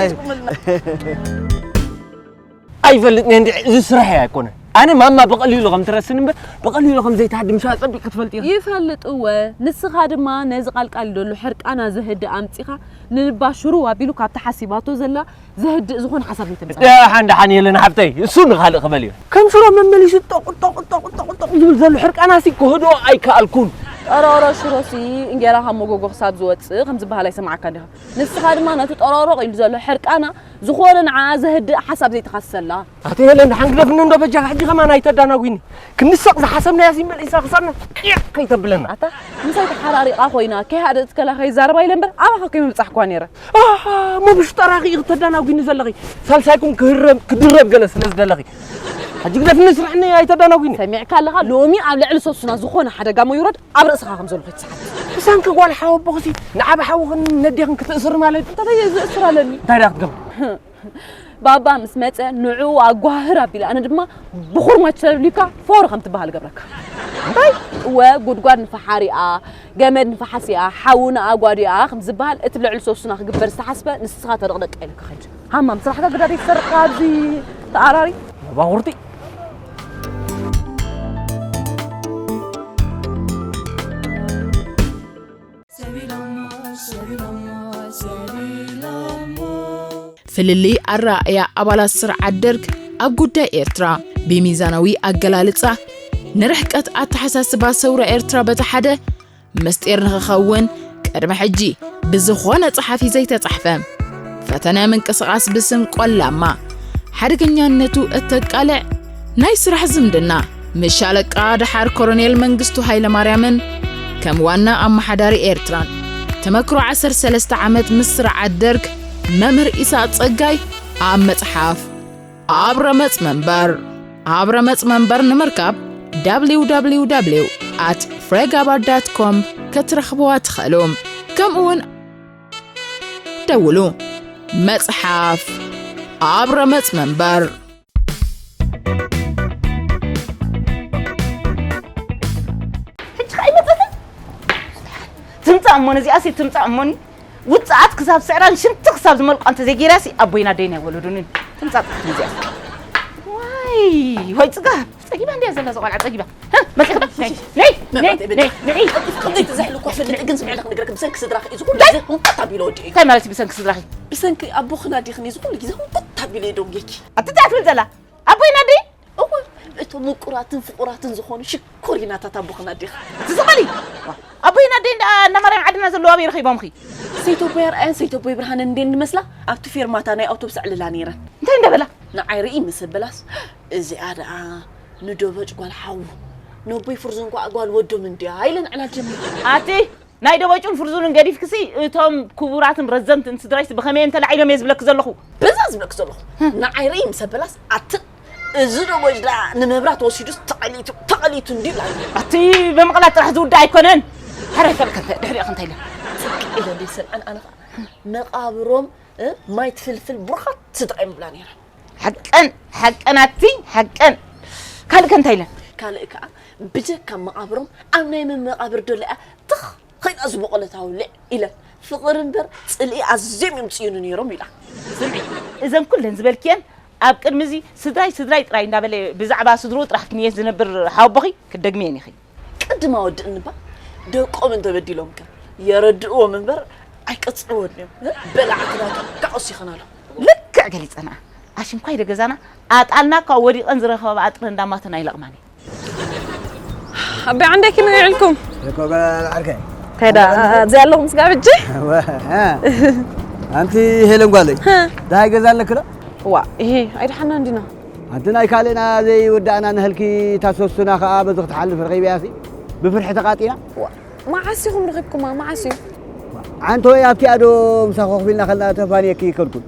ኣይፈልጥን እየ እንድዒ፣ እዚ ስራሐይ ኣይኮነን። ኣነ ማማ ብቐሊሉ ከም ትረስን እምበር ብቐሊሉ ከም ዘይትሃድም ሻ ጸቢቕ ክትፈልጥ ኢኺ። ይፈልጥ እወ፣ ንስኻ ድማ ነዚ ቃልቃል ደሎ ሕርቃና ዘህድእ ኣምጺኻ ንልባ ሽሩው ኣቢሉ ካብቲ ሓሲባቶ ዘላ ዘህድእ ዝኾነ ሓሳብ ዘይተምጻእ። ደሓን ደሓን የለን ሓፍተይ፣ እሱ ንኻልእ ክበል እዩ። ከም ሽሮ መመሊሱ ጦቕ ጦቕ ጦቕ ጦቕ ጦቕ ዝብል ዘሎ ሕርቃናሲ ክህድኦ ኣይከኣልኩን። ጠሮሮ ሽሮሲ እንጌራ ካብ መጎጎ ክሳብ ዝወጽእ ከም ዝበሃል ኣይሰማዓካን ዲኻ? ንስኻ ድማ ነቲ ጠሮሮቕ ኢሉ ዘሎ ሕርቃና ዝኾነ ንዓኣ ዘህድእ ሓሳብ ዘይትኻስሰላ። ኣቲ ሄለን፣ ደሓን ግደፍኒ እንዶ በጃኻ፣ ሕጂ ከማን ኣይተዳናጉኒ። ክንሰቕ ዝሓሰብናያ ሲ መሊሳ ክሳብና ቂቕ ከይተብለና። ኣታ ምሳይ ተሓራሪቓ ኮይና ከይሃደት ከላ ከይዛረባ ኢለ እምበር ኣባኻ ከይምብጻሕኳ ነይረ። ኣሃ፣ እሞ ብሽጠራኺ ኢኺ ተዳናጉኒ ዘለኺ። ሳልሳይኩም ክህረም ክድረብ ገለ ስለ ዝደለኺ። ሕጂ ግደፍኒ ስርሕኒ ኣይተዳናጉኒ። ሰሚዕካ ኣለኻ? ሎሚ ኣብ ልዕሊ ሰሱና ዝኾነ ሓደጋ እሞ ይውረድ ኣብ ርእስኻ ከም ዘሎ ከይትስሓት። ብሰንኪ ጓል ሓወቦኽሲ ንዓብ ሓውኽን ነዴኽን ክትእስር ማለት እዩ። እንታይ እየ ዝእስር ኣለኒ? እንታይ ደኣ ክትገብር? ባባ ምስ መጸ ንዕኡ ኣጓህር ኣቢለ ኣነ ድማ ብኹርማች ተደብሊካ ፎር ከም ትበሃል ገብረካ። እንታይ? እወ ጉድጓድ ንፈሓሪኣ፣ ገመድ ንፈሓሲኣ፣ ሓዊ ንኣጓዲኣ ከም ዝበሃል እቲ ልዕሊ ሰሱና ክግበር ዝተሓስበ ንስኻ ተደቕደቅ ኢለካ ከድ። ሃማም ስራሕካ ግዳድ ይሰርሕ ኣብዚ ተኣራሪ። ባኹርቲ። ፍልልይ ኣረኣእያ ኣባላት ስርዓት ደርግ ኣብ ጉዳይ ኤርትራ ብሚዛናዊ ኣገላልጻ ንርሕቀት ኣተሓሳስባ ሰውራ ኤርትራ በቲ ሓደ ምስጢር ንኽኸውን ቅድሚ ሕጂ ብዝኾነ ጸሓፊ ዘይተጻሕፈ ፈተነ ምንቅስቓስ ብስም ቆላማ ሓደገኛነቱ እተቃልዕ ናይ ስራሕ ዝምድና ምስ ሻለቃ ደሓር ኮሎኔል መንግስቱ ሃይለማርያምን ከም ዋና ኣመሓዳሪ ኤርትራን ተመክሮ ዓሰርተ ሰለስተ ዓመት ምስ ስርዓት ደርግ መምህር ኢሳቕ ጸጋይ ኣብ መጽሓፍ ኣብ ረመጽ መንበር ኣብ ረመጽ መንበር ንምርካብ www at fregaba com ክትረኽብዋ ትኽእሉ። ከምኡውን ደውሉ። መጽሓፍ ኣብ ረመጽ መንበር። ሕጂ ከኣ ኣይመጸትን ትምጻእ እሞ ነዚኣሲ ትምጻእ እሞኒ ውጽኣት ክሳብ ስዕራን ሽንቲ ክሳብ ዝመልቋ እንተ ዘይገይራሲ ኣቦይን ኣደይን ኣይወለዱንን። ትምጻእ ጥራሕ ነዚኣሲ። ዋይ ወይ ጽጋብ ጸጊባ እንድያ ዘላ እዛ ቆልዓ ጸጊባ። መጺኻ ነይ ነይ ነይ ነይ ነይ ከምዘይ ትዝሕል እኮ ፈልጥ ግን ስምዒ ክነግረክ ብሰንኪ ስድራኺ እዚ ኩሉ ግዜ ህንቀት ኣቢሎ ወዲኡ እዩ። እንታይ ማለት እዩ ብሰንኪ ስድራኺ? ብሰንኪ ኣቦኽን ኣዴኽን እዩ እዚ ኩሉ ግዜ ህንቀት ኣቢሎ እዩ ደንጊኪ። ኣቲ እንታይ ትብል ዘላ ኣቦይን ኣደይን? እወ እቶም ምቁራትን ፍቁራትን ዝኾኑ ሽኮሪናታት ኣቦኽን ኣዴኽን። ኣቲ ዝኸሊ ኣቦይን ኣደይን ደኣ እንዳ ማርያም ዓድና ዘለዉ ኣበይ ረኺቦምኺ? ሰይተቦይ ኣርኣያን ሰይተቦይ ብርሃነን እንዴን ንመስላ ኣብቲ ፌርማታ ናይ ኣውቶብስ ኣዕልላ ነይረን። እንታይ እንዳበላ? ንዓይ ርእይ ምስ ኣበላስ እዚኣ ደኣ ንደበጭ ጓል ሓዉ ነቦይ ፍርዙን ኳ ጓል ወዶም እንድያ ኢለን ዕላል ጀሚረን። ኣቲ ናይ ደበጩን ፍርዙንን ገዲፍክሲ እቶም ክቡራትን ረዘንትን ስድራይስ ብኸመይ እዮም ተላዒሎም እየ ዝብለኪ ዘለኹ። በዛ ዝብለኪ ዘለኹ ንዓይ ርእይ ምስ ኣበላስ ኣቲ እዚ ደበጭ ደኣ ንመብራት ወሲዱስ ተቐሊቱ ተቐሊቱ እንድዩ ኢላ። ኣቲ ብምቕላጥ ጥራሕ ዝውዳእ ኣይኮነን። ሕራይ ከልከ ድሕሪኦ እንታይ ኢለን? ጽቅዕ ኢለን ዘይሰምዐን ኣነ ኸዓ መቓብሮም ማይ ትፍልፍል ብሩኻት ስድራ እዮም ይብላ ነይረን። ሓቀን ሓቀን ኣቲ ሓቀን ካልእ ከ እንታይ ኢለን? ካልእ ከዓ ብጀካ መቓብሮም ኣብ ናይ መን መቓብር ደሎ እያ ትኽ ኸይዳ ዝቦቖለት ኣውልዕ ኢለን ፍቕሪ እምበር ፅልኢ ኣዝዮም እዮም ዝፅይኑ ነይሮም ኢላ። ስምዒ እዘን ኩለን ዝበልክየን ኣብ ቅድሚ እዚ ስድራይ ስድራይ ጥራይ እንዳበለ ብዛዕባ ስድርኡ ጥራሕ ክንየት ዝነብር ሓወቦኺ ክትደግምየን ኢኺ። ቅድም ኣወድእኒ እባ ደቆም እንተበዲሎምከ የረድእዎም እምበር ኣይቀፅዕዎን እዮም። በላዕቲ ናቶም ካኦስ ይኸናሉ። ልክዕ ገሊፀንኣ ኣሽንኳይ ደገዛና ኣጣልና ካብ ወዲቐን ዝረኸባ ኣጥሪ እንዳማተን ኣይለቕማን እየ። ኣቢ ዓንደይ ኪን ይዕልኩም ኮበል ዓርከይ እንታይ ዳ እዚኣ ኣለኹም ስጋብ ሕጂ ኣንቲ ሄለን ጓለይ ዳሃይ ገዛ ኣለክዶ ዋ ይሄ ኣይድሓና እንዲና ኣንቲ ናይ ካልእና ዘይወዳእና ንህልኪ ታሰሱና ከኣ በዚ ክትሓልፍ ረኺበያ ሲ ብፍርሒ ተቓጢና ዋ መዓስ ኢኹም ረኺብኩማ መዓስ እዩ ዓንተወይ ኣብቲኣ ዶ ምሳኺ ኮፍ ኢልና ከለና ተፋንየኪ ይከድኩን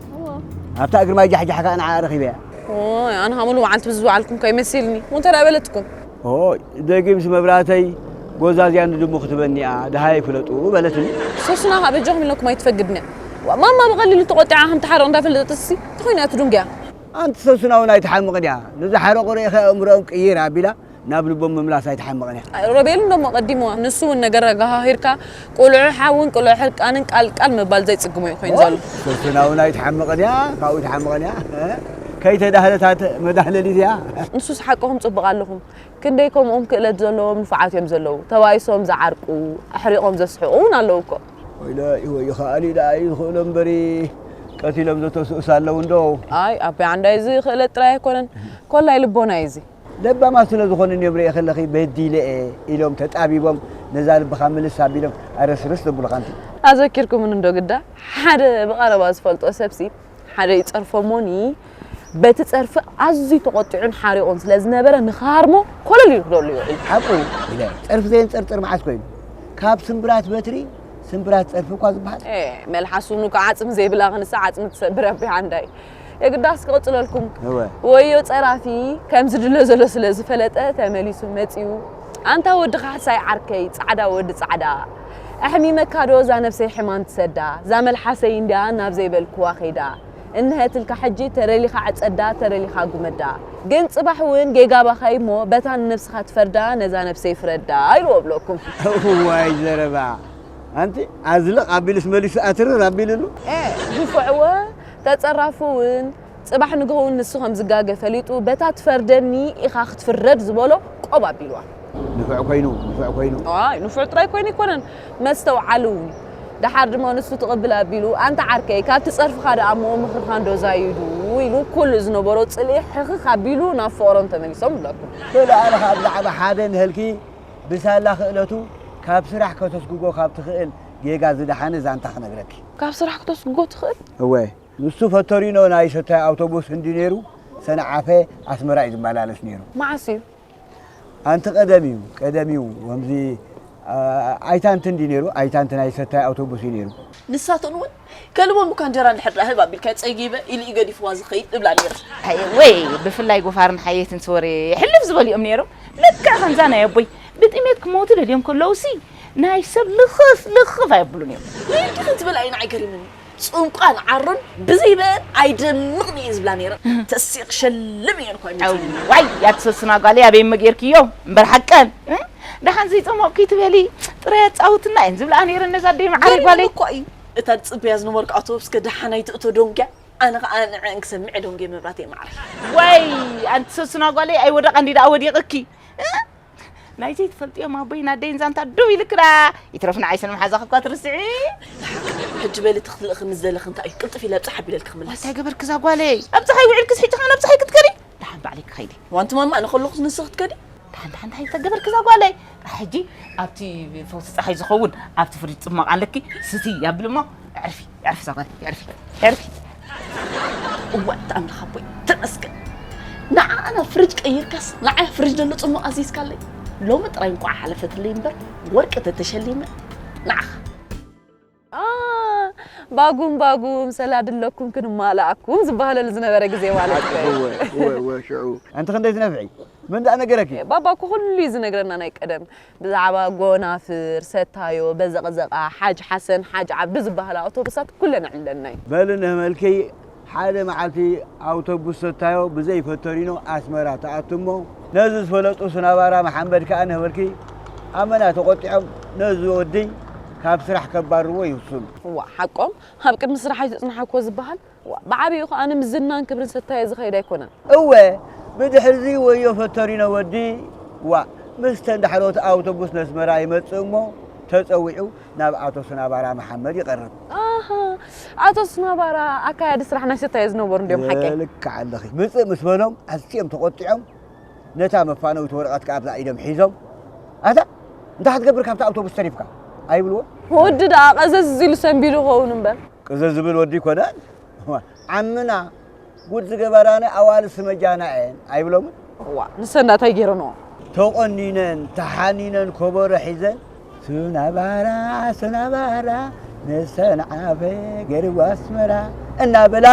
ኣብታ እግሪ ማይ ጃሕጃሕ ከኣ ንዓኣ ረኺበያ ኣነ ሃሙሉ መዓልቲ ብዝበዓልኩም ከይመሲልኒ ሞ እንታይ ደኣ በለትኩም ኦይ ደጊምሲ መብራህተይ ጎዛዝያ ንድሙ ክትበኒ እያ ደሃይ ፍለጡ በለትኒ። ሶስና ከኣ በጃኹም ኢልኩም ኣይትፈግድን እያ። ማማ ብቐሊሉ ተቖጢዓ ከም ትሓርቕ እንዳፈለጠትሲ እንታይ ኮይና እያ ትድንጉያ? ኣንቲ ሶስና እውን ኣይትሓምቕን እያ። ንዝሓረቑ ርኢኺ ኣእምሮኦም ቅይር ኣቢላ ናብ ልቦም ምምላስ ኣይትሓምቕን እያ። ሮቤል እንዶ እሞ ቀዲምዋ ንሱ እውን ነገር ኣጋሃሂርካ ቁልዑ ሓውን ቁልዑ ሕርቃንን ቃል ቃል ምባል ዘይጽግሞ እዩ ኮይኑ ዘሎ። ሶስና እውን ኣይትሓምቕን እያ ካብኡ ኣይትሓምቕን እያ። ከይተዳህለት መዳህለሊት እያ። ንሱስ ሓቅኹም ጽቡቕ ኣለኹም። ክንደይ ከምኦም ክእለት ዘለዎም ንፉዓት እዮም ዘለዉ። ተባኢሶም ዝዓርቁ፣ ኣሕሪቖም ዘስሕቑ እውን ኣለዉ እኮ። ወይለ ይወይኻ ኣሊ ደኣ እዩ ዝኽእሎ እምበሪ ቀቲሎም ዘተስኡስ ኣለዉ እንዶ። ኣይ ኣቦይ ዓንዳይ እዚ ክእለት ጥራይ ኣይኮነን ኮላይ ልቦና እዩ እዚ። ለባማት ስለ ዝኾኑ እዮም ርእየ ከለኺ በዲለ እየ ኢሎም ተጣቢቦም ነዛ ልብኻ ምልስ ኣቢሎም ኣረስርስ ዘብሉኻ ኣንቲ። ኣዘኪርኩምኒ እንዶ ግዳ፣ ሓደ ብቐረባ ዝፈልጦ ሰብሲ ሓደ ይጸርፎ እሞኒ፣ በቲ ጸርፊ ኣዝዩ ተቖጢዑን ሓሪቑን ስለ ዝነበረ፣ ንኽሃርሞ ኮለል ኢሉ ክደሉ ይውዕል። ሓቁ ኢለ፣ ጸርፊ ዘየንጸርጽር መዓስ ኮይኑ? ካብ ስምብራት በትሪ ስምብራት ጸርፊ እኳ ዝበሃል። ኤ፣ መልሓሱ እውኑ ከዓ ዓጽሚ ዘይብላ ክንሳ ዓጽሚ ትሰብር ኣቢያ ዓንዳይ። የግዳስ ክቕጽለልኩም። እወ። ወዮ ጸራፊ ከም ዝድሎ ዘሎ ስለ ዝፈለጠ ተመሊሱ መጺኡ። ኣንታ ወዲ ካሕሳይ ዓርከይ፣ ጻዕዳ ወዲ ጻዕዳ። ኣሕሚመካ ዶ እዛ ነብሰይ ሕማም ትሰዳ? እዛ መልሓሰይ እንድያ ናብ ዘይበልክዋ ከይዳ። እንሀትልካ ሕጂ ተረሊኻ ዕጸዳ፣ ተረሊኻ ጉመዳ። ግን ጽባሕ እውን ጌጋ ባኻ እሞ በታ ንነብስኻ ትፈርዳ፣ ነዛ ነብሰይ ፍረዳ ኢልዎ ብለኩም። እዋይ ዘረባ። ኣንቲ ኣዝልቕ ኣቢሉስ መሊሱ ኣትርር ኣቢሉሉ። ኤ፣ ንፉዕወ ተጸራፉ እውን ጽባሕ ንግሆ እውን ንሱ ከም ዝጋገ ፈሊጡ፣ በታ ትፈርደኒ ኢኻ ክትፍረድ ዝበሎ ቆብ ኣቢልዋ። ንፉዕ ኮይኑ፣ ንፉዕ ኮይኑ። ኣይ፣ ንፉዕ ጥራይ ኮይኑ ኣይኮነን፣ መስተውዓሊ እውን። ደሓር ድማ ንሱ ትቕብል ኣቢሉ፣ ኣንታ ዓርከይ፣ ካብቲ ጸርፍኻ ደኣ እሞ ምኽርኻ እንዶ ዛይዱ ኢሉ፣ ኩሉ ዝነበሮ ጽልኢ ሕኽኽ ኣቢሉ ናብ ፍቕሮም ተመሊሶም ብለኩም። በሉ ኣነ ኸኣ ብዛዕባ ሓደ ንህልኪ ብሳላ ክእለቱ ካብ ስራሕ ከተስጉጎ ካብ ትኽእል ጌጋ ዝደሓነ ዛንታ ክነግረኪ። ካብ ስራሕ ክተስጉጎ ትኽእል? እወ። ንሱ ፈቶሪኖ ናይ ሰታይ ኣውቶቡስ እንዲ ነይሩ፣ ሰንዓፈ ኣስመራ እዩ ዝመላለስ ነይሩ። መዓስ እዩ? ኣንቲ ቀደም እዩ፣ ቀደም እዩ። ከምዚ፣ ኣ-፣ ኣይታንቲ እንዲ ነይሩ፣ ኣይታንቲ ናይ ሰታይ ኣውቶቡስ እዩ ነይሩ። ንሳተን እውን ከልቦም እኳ እንጀራ እንድሕር ደኣ ህብ ኣቢልካዮ ጸጊበ ኢሉ እዩ ገዲፍዋ ዝኸይድ እብላ ነይረን። ኣየ ወይ፣ ብፍላይ ጎፋርን ሓየትን ስወሬ ሕልፍ ዝበሉ እዮም ነይሮም። ልክዕ ከምዛ ናይ ኣቦይ ብጥሜት ክሞቱ ደልዮም ከለውሲ ናይ ሰብ ልኽፍ ልኽፍ ኣየብሉን እዮም። ንእንዲኺ ትብል ኣይ ንዓይ ገሪሙኒ። ጽምቋን ዓሮን ብዘይበአን ኣይደምቕን እየ ዝብላ ነይረን። ተሲቕ ሸልም እየን እኳ ይመጽእ። ዋይ፣ ያትሰስና ጓለይ ኣበይ መጌርክዮ እምበር ሓቀን፣ እ? ደሓን ዘይጸሞቕኪ ትበሊ፣ ጥራይ ኣጻውትና እየን ዝብላ ነይረን ነዛ ኣደይ መዓረይ ጓለይ። ገሪሙኒ እኳ እዩ። እታ ዝጽበያ ዝነበርኩ ኣውቶቡስ ከ ደሓን ኣይትእቶ ዶንግያ? ኣነ ኸኣ ንዕአን ክሰምዕ ዶንጌ መብራት የማዕረ። ዋይ፣ ኣንቲ ሰስና ጓለይ ኣይወደቐ እንዲ ደኣ ወዲቕኪ። እ? ናይ ዘይትፈልጥዮም ኣቦይን ኣደይን ዛንታ ደው ኢልክዳ። ይትረፍ ንዓይ ስነ መሓዛኺ እኳ ትርስዒ። ሕጂ በሊ ትኽልእኺ ምስ ዘለኺ እንታይ እዩ? ቅልጥፍ ኢለ ኣብጻሕ ኣቢለልኪ ክምለስ። እንታይ ገበርኪ እዛ ጓለይ? ኣብጻሕ ኣይውዕልክስ ሕጂ ኸኣ ናብጻሕ ኣይክትከዲ? ደሓን ባዕለይ ክኸይድ እየ። ዋንቲ ማማ ንኸለኹስ ንስኺ ክትከዲ? ደሓን ደሓን እንታይ ተገበርኪ እዛ ጓለይ? ሕጂ ኣብቲ ፈውሲ ጸሓይ ዝኸውን ኣብቲ ፍሪጅ ጽማቕ ኣለኪ። ስቲ ያብል እሞ ኣዕርፊ፣ ኣዕርፊ እዛ ጓለይ፣ ኣዕርፊ፣ ኣዕርፊ። እዋ፣ እቲ ኣምላኽ ኣቦይ፣ ተመስገን። ንዓኣ ናብ ፍርጅ ቀይርካስ፣ ንዓይ ፍርጅ ዘሎ ጽሙቕ ኣዚዝካለይ። ሎሚ ጥራይ እንቋዕ ሓለፈትለይ እምበር፣ ወርቂ ተተሸሊመ፣ ንዓኻ። ኣ፣ ባጉም፣ ባጉም፣ ሰላድ ኣለኩም ክንማልኣኩም ዝበሃለሉ ዝነበረ ግዜ ማለት እዩ። እወ፣ እወ፣ እወ፣ ሽዑ። ኣንቲ ክንደይ ትነፍዒ? መን ደኣ ነገረኪ? ባባ እኮ ኩሉ እዩ ዝነግረና ናይ ቀደም። ብዛዕባ ጎናፍር፣ ሰታዮ፣ በዘቕዘቓ፣ ሓጅ ሓሰን፣ ሓጅ ዓብዱ ዝበሃላ ኣውቶቡሳት ኩለን ኣዕሊለና እዩ። በሊ ንህመልኪ ሓደ መዓልቲ ኣውቶቡስ ሰታዮ ብዘይ ፈቶሪኖ ኣስመራ ትኣቱ እሞ፣ ነዚ ዝፈለጡ ስናባራ መሓመድ ከኣ ንህመልኪ ኣመና ተቖጢዖም ነዚ ወዲ ካብ ስራሕ ከባርርዎ ይውስኑ። እዋ፣ ሓቆም፣ ኣብ ቅድሚ ስራሕ ኣይትጽናሓ እኮ ዝበሃል። ዋ፣ ብዓቢኡ ኸኣ ንምዝናን ክብርን ሰታየ ዝኸይድ ኣይኮነን። እወ፣ ብድሕርዚ ወዮ ፈቶሪኖ ወዲ፣ ዋ፣ ምስተን ዳሕሮት ኣውቶቡስ ነስመራ ይመጽእ እሞ፣ ተጸዊዑ ናብ ኣቶ ስናባራ መሓመድ ይቐርብ። ኣሃ፣ ኣቶ ስናባራ ኣካያዲ ስራሕ ናይ ሰታየ ዝነበሩ እንድዮም ሓቀይ? ልክዕ ኣለኺ። ምጽእ ምስ በሎም፣ ኣዝዮም ተቖጢዖም፣ ነታ መፋነዊት ወረቐት ከኣ ኣብዛ ኢዶም ሒዞም፣ ኣታ፣ እንታይ ክትገብር ካብታ ኣውቶቡስ ተሪፍካ? ኣይብልዎ? ወዲ ደኣ ቀዘዝ ኢሉ ሰንቢዱ ይኸውን እምበር። ቅዝዝ ዝብል ወዲ ኣይኮነን። ዓምና ጉድ ዝገበራኒ ኣዋልድ ስመጃና እየን ኣይብሎምን? እዋ፣ ንሰን እንታይ ገይረንኦ? ተቖኒነን፣ ተሓኒነን፣ ኮቦሮ ሒዘን፣ "ስናባራ፣ ስናባራ፣ ንሰንዓፈ ገርዋ ኣስመራ" እናበላ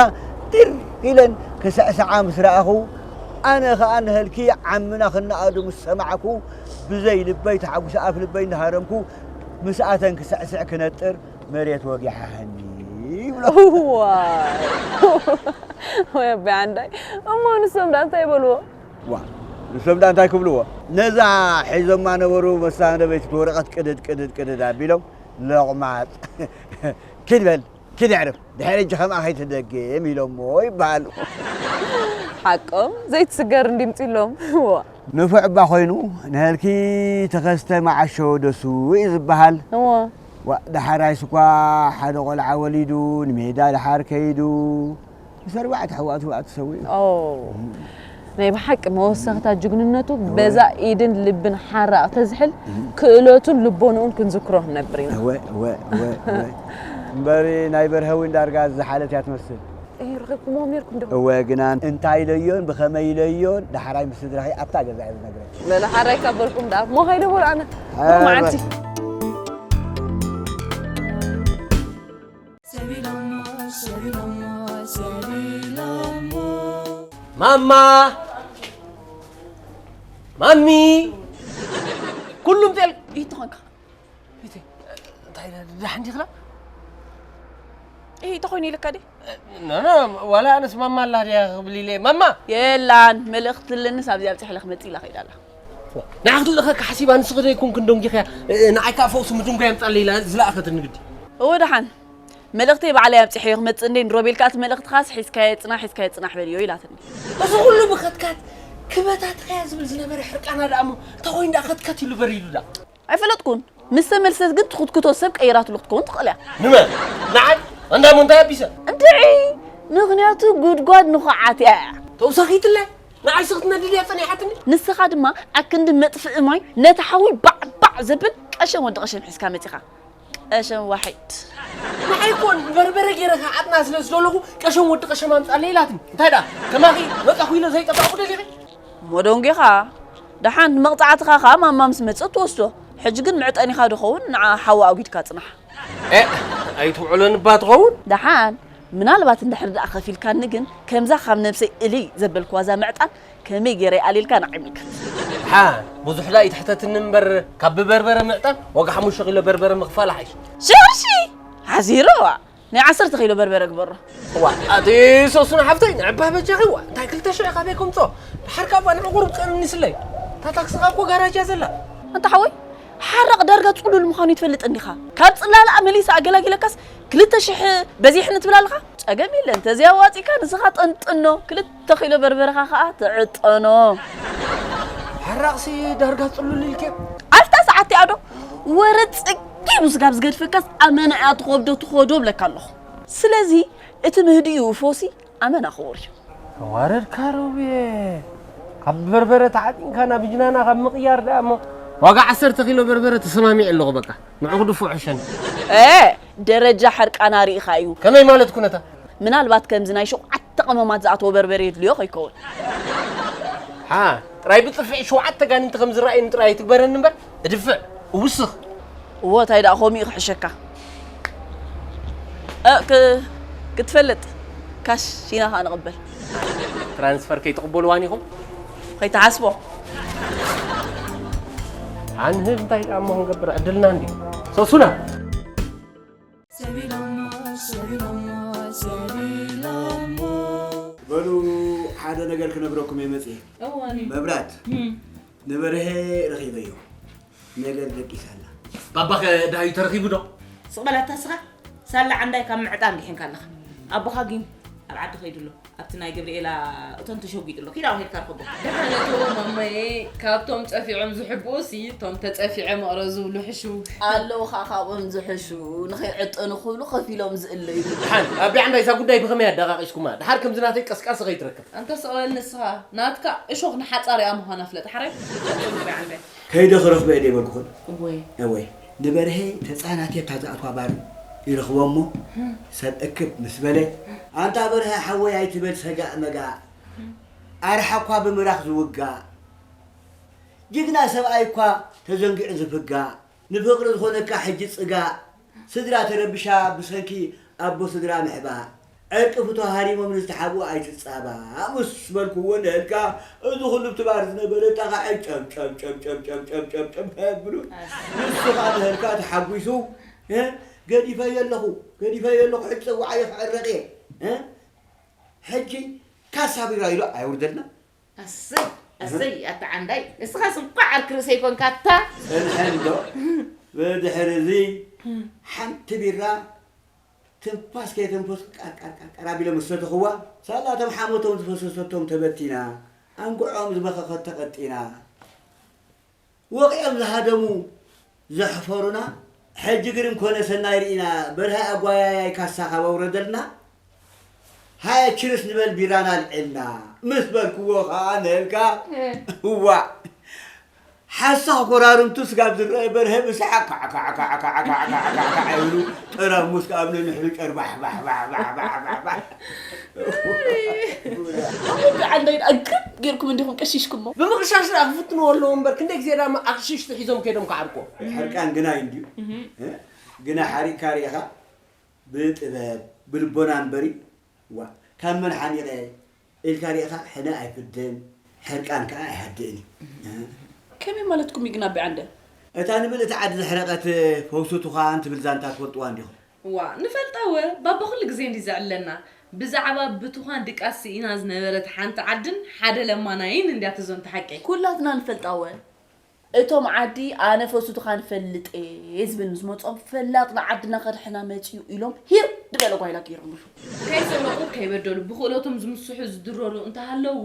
ቲር ኢለን ክስዕስዓ ምስ ረኣኹ፣ ኣነ ኸኣ ንህልኪ ዓምና ክነኣዱ ምስ ሰማዕኩ፣ ብዘይ ልበይ ተሓጒሰ ኣፍ ልበይ እናሃረምኩ፣ ምስኣተን ክስዕስዕ ክነጥር፣ መሬት ወጊሓኒ ይብሎ። ዋይ። ወይ ኣቦይ ዓንዳይ። እሞ ንሶም ደኣ እንታይ ይበልዎ? ዋ፣ ንሶም ደኣ እንታይ ክብልዎ? ነዛ ሒዞማ ነበሩ መሳንደበይቲ ወረቐት ቅድድ፣ ቅድድ፣ ቅድድ ኣቢሎም፣ "ሎቕማጽ፣ ኪድ በል፣ ኪድ ኣዕርፍ፣ ድሕሪ ሕጂ ከምኣ ከይትደግም" ኢሎሞ ይበሃል። ሓቆም፣ ዘይትስገር እንድዩ ምጺሎም። ዋ። ንፉዕ እባ ኮይኑ፣ ንህልኪ ተኸስተ መዓሾ ደሱ እዩ ዝበሃል። እወ። ዋ፣ ደሓራይስ እኳ ሓደ ቆልዓ ወሊዱ፣ ንሜዳ ደሓር ከይዱ፣ ምስ ኣርባዕተ ኣሕዋቱ ተሰዊኡ። ኦ። ናይ ብሓቂ መወሰኽታ ጅግንነቱ በዛ ኢድን ልብን ሓራቕ ተዝሕል ክእለቱን ልቦንኡን ክንዝክሮ ክንነብር ኢና። እወ እወ እወ እወ። እምበሪ ናይ በርሀ እውን ዳርጋ ዝሓለት እያ ትመስል። እይ፣ ረኺብኩምዎም ነይርኩም ዶ? እወ ግና እንታይ ኢለዮን ብኸመይ ኢለዮን ዳሕራይ ምስ ስድራኺ ኣብታ ገዛ እየ ዝነግረኪ። በለ ሓራይ ካብ በልኩም ደኣ እሞ ከይደ በሉ ኣነ። ኣረ፣ ብሩኽ መዓልቲ። ሰቢሎሞ ሰቢሎሞ ሰቢሎሞ። ማማ! ማሚ! ኩሉም ጤል ይትኾንካ። ይተ እንታይ ደሓን ዲኽላ? እይ ተኾይኑ ኢልካ ዲ? ኖ ኖ፣ ዋላ ኣነስ ማማ ኣላ ድያ ክብል ኢለ። ማማ! የላን፣ መልእኽቲ ኣለንስ ኣብዚ ኣብፅሕ ኢለ ክመፅእ ኢላ ከይዳ ኣላ። ንዓ ክትልእኸካ ሓሲባ ንስኺ ዶ ኣይኮንክን ደንጊኽያ? ንዓይ ከዓ ፈውሲ ምድንጓይ ኣምፃለይ ኢላ ዝለኣኸትኒ ግዲ። እወ ደሓን። መልእኽተይ ባዕለይ ኣብፂሐዮ ክመፅእ እንዴ ንሮቤል ከዓ እቲ መልእኽትኻስ ሒዝካዮ ፅናሕ ሒዝካዮ ፅናሕ በልዮ ኢላትኒ። እዚ ኩሉ ብኸትካት ክበታትኸያ ዝብል ዝነበረ ሕርቃና ደኣ እሞ እንታይ ኮይኑ ደኣ ከትከት ኢሉ በሪዱ ደኣ? ኣይፈለጥኩን። ምስ ተመልሰት ግን ትኹትኩቶ ሰብ ቀይራትሉ ክትከውን ትኽእል እያ። ንመን? ንዓይ? እንዳ ሞንታይ ኣቢሰ? እንድዒ፣ ምኽንያቱ ጉድጓድ ንኹዓት እያ። ተውሳኺትለ? ንዓይ ስኽትና ድልያ ጸኒሓትኒ? ንስኻ ድማ ኣክንዲ መጥፍኢ ማይ ነቲ ሓዊ ባዕ ባዕ ዘብል ቀሸም ወዲ ቀሸም ሒዝካ መጺኻ። ቀሸም ዋሒድ። ንዓይ ኮን በርበረ ገይረ ከዓጥና ስለ ዝደለኹ ቀሸም ወዲ ቀሸም ኣምጻለይ ኢላትኒ። እንታይ ደኣ? ከማኺ መጻኹ ኢለ ዘይጠፋእኩ ደሊኺ? እሞ ደንጒኻ። ደሓን መቕጻዕትኻ ኸኣ ማማ ምስ መጸት ትወስዶ። ሕጂ ግን መዕጠኒኻ ዶ ኸውን ንዓ ሓዊ ኣጒድካ ጽናሕ። ኤእ፣ ኣይትውዕሎን እባ ትኸውን? ደሓን፣ ምናልባት እንድሕር ደኣ ከፊልካኒ ግን፣ ከምዛ ካብ ነብሰይ እልይ ዘበልክዋ እዛ ምዕጣን ከመይ ገይረ ይኣልየልካ ንዓይ ምልከት። ደሓን፣ ብዙሕ ደኣ ኣይትሕተትኒ እምበር፣ ካብ ብበርበረ ምዕጣን ዋጋ ሓሙሽተ ኪሎ በርበረ ምኽፋል ይሓይሽ። ሽርሺ! ሓዚርዋ! ናይ ዓሰርተ ኪሎ በርበረ ግበሮ። እዋ፣ ኣቲ ሶሱን ሓፍተይ፣ ንዕባ በጃኺ፣ እዋ፣ እንታይ ክልተ ሽሕ ካበይ ከምጾ? ድሓር ካብ ንዕቑር ቀንኒስለይ። እታ ታክስኻ እኮ ጋራጅ እያ ዘላ። ኣንታ ሓወይ፣ ሓራቕ ዳርጋ ጽሉል ምዃኑ ይትፈልጥ እንዲኻ? ካብ ጽላልኣ መሊሳ ኣገላጊለካስ ክልተ ሽሕ በዚሕኒ ትብል ኣለኻ? ጸገም የለን፣ ተዚኣ ኣዋጺእካ ንስኻ ጠንጥኖ፣ ክልተ ኪሎ በርበረኻ ከኣ ትዕጠኖ። ሓራቕሲ ዳርጋ ጽሉል ኢልኪ። ኣብታ ሰዓት እቲኣ ዶ ወረ ጸጊቡ ስጋብ ዝገድፈካስ ኣመና እያ ትኸብዶ ትኸዶ እብለካ ኣለኹ። ስለዚ እቲ ምህድኡ ፎሲ ኣመና ክቡር እዩ። ተዋረድካ ሮቤ። ካብ በርበረ ተዓጢንካ ናብ ጅናና ካብ ምቕያር ደኣ እሞ ዋጋ ዓሰርተ ኪሎ በርበረ ተሰማሚዐ ኣለኹ በቃ። ንዑ ክድፎ ሕሸኒ። እ፣ ደረጃ ሕርቃና ርኢኻ እዩ። ከመይ ማለት ኩነታ? ምናልባት ከምዚ ናይ ሸውዓተ ቀመማት ዝኣተወ በርበረ የድልዮ ከይከውን። ሓ፣ ጥራይ ብጽፍዒ ሸውዓተ ጋንንቲ ከም ዝረኣየኒ ጥራይ ኣይትግበረኒ እምበር፣ እድፍዕ፣ እውስኽ። እዎ፣ እንታይ ደኣ ከምኡ እዩ ክሕሸካ። እ፣ ክ-፣ ክትፈልጥ፣ ካሽ ኢና ኸኣ ንቕበል። ትራንስፈር ከይትቕበልዋን ኢኹም? ከይትሓስቦ። ኣንህብ እንታይ ደኣ እሞ ክንገብር ዕድልና እንድዩ። ሰሱና። ሰቢሎሞ፣ ሰቢሎሞ፣ ሰቢሎሞ። በሉ፣ ሓደ ነገር ክነግረኩም እየ መጽየ። እዋኒ። መብራት፣ እም። ንበርሄ ረኺበዮ። ነገር ደቂሳ ኣላ። ባባኸ ደሃዩ ተረኺቡ ዶ? ስቕ በል ኣታ ስኻ። ሳላ ዓንዳይ ካብ ምዕጣን ዲሒንካ ኣለኻ። ኣቦኻ ግን ኣብ ዓዲ ከይዱ ኣሎ። ኣብቲ ናይ ገብርኤላ እቶን ተሸጒጡ ኣሎ። ኪድ ኣብ ሄድካ ርኸቦ። ደሓን እቶ ማማዬ፣ ካብቶም ጸፊዖም ዝሕብኡሲ፣ እቶም ተጸፊዐ መቕረ ዝብሉ ሕሹ። ኣለዉ ኸኣ ካብኦም ዝሕሹ፣ ንኸይዕጠኑ ክብሉ ከፊሎም ዝእለዩ። ደሓን፣ ኣቢ ዓንዳይ፣ እዛ ጉዳይ ብኸመይ ኣደቓቒስኩማ? ደሓር ከምዚ ናተይ ቀስቃሲ ከይትረክብ። ኣንታ ስቕ በል ንስኻ፣ ናትካ እሾኽ ንሓጻር እያ ምዃና ፍለጥ። ሓራይ? ጽቡቕ ዓንዳይ። ከይደ ክረኽበ እየ ደይበልኩኹን። እወ። እወ። ንበርሄ ተጻናትየት እታ ዝኣትዋ ባር ይረኽቦ እሞ፣ ሰብ እክብ ምስ በለ፣ ኣንታ በርሀ ሓወይ ኣይትበል ሰጋእ መጋእ፣ ኣርሓ እኳ ብምራኽ ዝውጋእ፣ ጅግና ሰብኣይ እኳ ተዘንጊዑ ዝፍጋእ፣ ንፍቕሪ ዝኾነካ ሕጂ ጽጋእ፣ ስድራ ተረቢሻ ብሰንኪ ኣቦ ስድራ ምሕባእ፣ ዕርቂ ፍቶ ሃሪሞም ንዝተሓብኡ ኣይትጻባእ ምስ በልክዎ ንህልካ፣ እዚ ኩሉ ብቲ ባር ዝነበረ ጣቓዒ ጨም ጨም ጨም ጨም ጨም ጨም ጨም ጨም ከብሉ፣ ንሱ ኸኣ ንህልካ ተሓጒሱ፣ እ፣ ገዲፈዮ ኣለኹ፣ ገዲፈዮ ኣለኹ፣ ሕጂ ጸዋዓዮ ክዕረቕ እየ፣ እ፣ ሕጂ ካሳ ቢራ ኢሉ ኣየውርደልና። ኣሰይ፣ ኣሰይ፣ ኣታ ዓንዳይ፣ እስኻስ እንኳዕ ዓርኪ ርእሰይ ኮንካ፣ ኣታ። ጽንሐ እንዶ፣ ብድሕሪ እዚ ሓንቲ ቢራ ትንፋስ ከየተንፈሱ ቃር፣ ቃር፣ ቃር፣ ቃር ኣቢሎም ዝሰተኽዋ፣ ሳላ እቶም ሓሞቶም ዝፈሰሰቶም ተበቲና፣ ኣንጉዖም ዝበኸኸት ተቐጢና። ወቒዖም ዝሃደሙ ዘሕፈሩና፣ ሕጂ ግን እንኮነ ሰናይ ርኢና፣ በርሀ ኣጓያያይ ካሳ ካብ ኣውረደልና፣ ሃየ ችርስ ንበል ቢራና ኣልዒልና ምስ በልክዎ ኸዓ ንእልካ እዋ ሓሳኽ ኮራርምቱ ስጋብ ዝረአ በርሀ ብሰሓቕ ካዕካዕካዕካዕካዕካዕካዕ ይብሉ። ጠራሙስ ከኣ ኣብ ነንሕዱ ጨርባሕባሕባሕባሕባሕባሕ። ኣወዲ ዓንዳይ ደኣ ግርም ጌርኩም እንዲኹም ቀሺሽኩሞ። ብምቕሻሽ ደኣ ክፍትንዎ ኣለዎ እምበር ክንደይ ግዜ ደኣ ኣቕሽሽቲ ሒዞም ከይዶም ክዓርቁ። ሕርቃን ግናይ እንድዩ። ግና ሓሪቕካ ርኢኻ ብጥበብ ብልቦና እምበሪ ዋ ካብ መን ሓኒቐ ኢልካ ርኢኻ ሕነ ኣይፍድን ሕርቃን ከኣ ኣይሃድእን እዩ። ከመይ ማለትኩም እዩ ግን ኣቢ ዓንደ? እታ ንምልእቲ ዓዲ ዘሕረቐት ፈውሱ ቱኻን ትብል ዛንታ ትፈልጥዋ እንዲኹም? ዋ ንፈልጣ እወ ባባ ኩሉ ግዜ እንድዩ ዘዕልለና ብዛዕባ ብቱኻን ድቃስ ስኢና ዝነበረት ሓንቲ ዓድን ሓደ ለማናይን እንድያ ትዞንታ ሓቀይ። ኩላትና ንፈልጣ እወ እቶም ዓዲ ኣነ ፈውሱ ቱኻን እፈልጥ እየ ዝብል ምስ መጾም ፈላጥ ንዓድና ከድሕና መጺኡ ኢሎም ሂር ድበለ ጓይላ ገይሮምሉ። ከይሰረቑ ከይበደሉ ብኽእለቶም ዝምስሑ ዝድረሩ እንተሃለዉ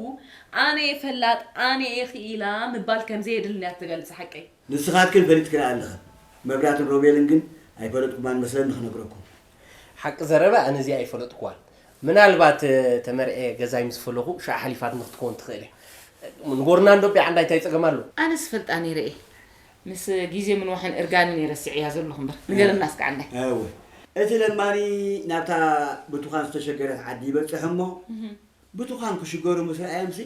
ኣነ እየ ፈላጥ ኣነ እየ ኽኢላ ምባል ከምዘየድሊ እንድያ ትገልጽ ሓቀይ። ንስኻትክን ፈሊጥክን ኣለኽን መብራትን ሮቤልን ግን ኣይፈለጥኩማን መስለኒ ክነግረኩም። ሓቂ ዘረባ ኣነ እዚኣ ኣይፈለጥኩዋን ምናልባት ተመርዕየ ገዛይ ምስ ፈለኹ ሽዓ ሓሊፋትኒ ክትከውን ትኽእል እያ ንገሩና እንዶ ቢዓንዳ እንታይ ጸገም ኣሎ። ኣነስ እፈልጣ ነይረ እየ ምስ ግዜ ምንዋሕን እርጋንን እየ ረሲዐያ ዘለኹ እምበር ንገረና እስከ ዓንዳይ። እወ እቲ ለማኒ ናብታ ብቱኻን ዝተሸገረት ዓዲ ይበጽሕ እሞ ብቱኻን ክሽገሩ ምስ ረኣዮምሲ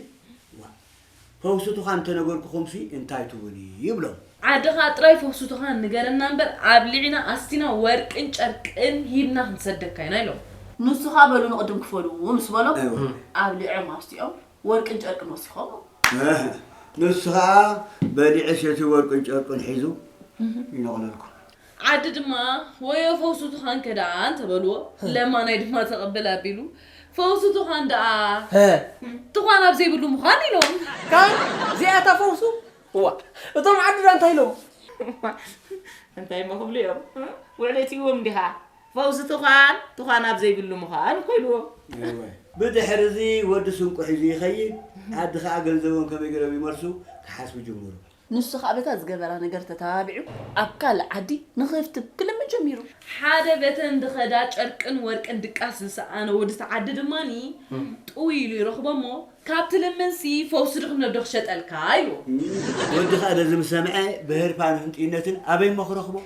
ዋእ ፈውሲ ቱኻን እንተነገርኩኹምሲ እንታይ ትብሉ ይብሎም። ዓድኻ ጥራይ ፈውሲ ቱኻን ንገረና እምበር ኣብሊዕና ኣስቲና ወርቅን ጨርቅን ሂብና ክንሰደካ ኢና ኢሎም። ንሱ ኸኣ በሉ ንቕድም ክፈሉ ምስ በሎም ኣብሊዖም ኣስቲኦም ወርቅን ጨርቅን ወሲኾም። ንሱ ኸኣ በሊዑ ሰትዩ ወርቅን ጨርቅን ሒዙ ይነቕለልኩም። ዓዲ ድማ ወዮ ፈውሲ ቱኻን ከድኣ እንተበልዎ ለማናይ ድማ ተቐበል ኣቢሉ ፈውሲ ቱኻን ደኣ ቱኻን ኣብ ዘይብሉ ምዃን ኢሎም። ካን እዚኣታ ፈውሱ እዋ እቶም ዓዲ ዳ እንታይ ኢሎም? እንታይ እሞ ክብሉ እዮም? ውዕሎ እትይዎም እንዲኻ? ፈውሲ ቱኻን ቱኻን ኣብ ዘይብሉ ምዃን እኮ ኢልዎም። ብድሕሪ እዚ ወዲ ስንቁ ሒዙ ይኸይድ፣ ዓዲ ኸዓ ገንዘቦም ከመይ ገይሮም ይመልሱ ክሓስቡ ጅምሩ። ንሱ ኸኣ በታ ዝገበራ ነገር ተተባቢዑ ኣብ ካልእ ዓዲ ንኽፍትም ክልምን ጀሚሩ። ሓደ በተን ዝኸዳ ጨርቅን ወርቅን ድቃስ ዝሰኣነ ወድቲ ዓዲ ድማኒ ጥውይ ኢሉ ይረኽቦ እሞ ካብ ትልምንሲ ፈውሲ ድኽነት ዶ ክሸጠልካ ኢልዎ። ወዲ ኸኣ ነዚ ምስ ሰምዐ ብህርፋን ህንጥይነትን ኣበይ እሞ ክረኽቦ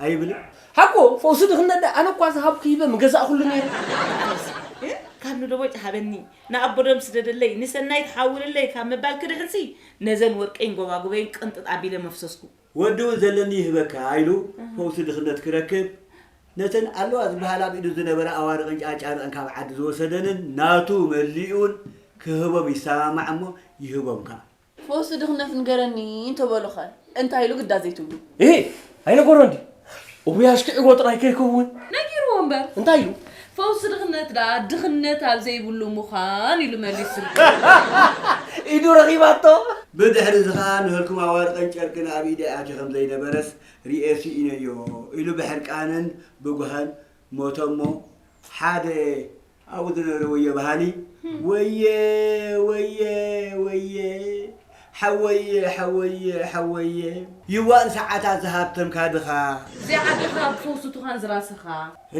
ኣይብልን። ሓቁ ፈውሲ ድኽነት ደኣ ኣነ እኳ ዝሃብኩ ሂበ ምገዛእኩሉ ነይረ። ካብ ንደቦጭ ሃበኒ ንኣቦዶም ስደደለይ ንሰናይት ሓውልለይ ካብ ምባል ክድሕርሲ ነዘን ወርቀይን ጎባጉበይን ቅንጥጥ ኣቢለ መፍሰስኩ። ወዲ እውን ዘለኒ ይህበካ ኢሉ ፈውሲ ድኽነት ክረክብ ነተን ኣለዋ ዝበሃላ ኣብ ኢዱ ዝነበራ ኣዋርቕን ጫጫርቕን ካብ ዓዲ ዝወሰደንን ናቱ መሊኡን ክህቦም ይሰማማዕ እሞ ይህቦም ከኣ። ፈውሲ ድኽነት ንገረኒ እንተበሉኸ እንታይ ኢሉ ግዳ ዘይትብሉ? እሂ ኣይነገሮን ድዩ? እውይ ኣሽኪዕዎ ጥራይ ከይከውን። ነጊርዎ እምበር። እንታይ ኢሉ? ፈውሲ ድኽነት ደኣ ድኽነት ኣብ ዘይብሉ ምዃን ኢሉ መሊሱሉ። ኢዱ ረኺባቶ። ብድሕሪ እዚ ኸኣ ንህልኩም ኣዋርቕን ጨርቅን ኣብ ኢደይ ኣትዩ ከም ዘይነበረስ ርእየ ስኢነዮ ኢሉ ብሕርቃንን ብጉሀን ሞተ እሞ ሓደ ኣብኡ ዝነብረ ወዮ በሃሊ ወየ ወየ ወየ ሓወየ ሓወየ ሓወየ ይዋእ ንሰዓታት ዝሃብተምካ ድኻ። እዚኣ ዓድኻ ብፈውሲ ቱኻን ዝራሰኻ።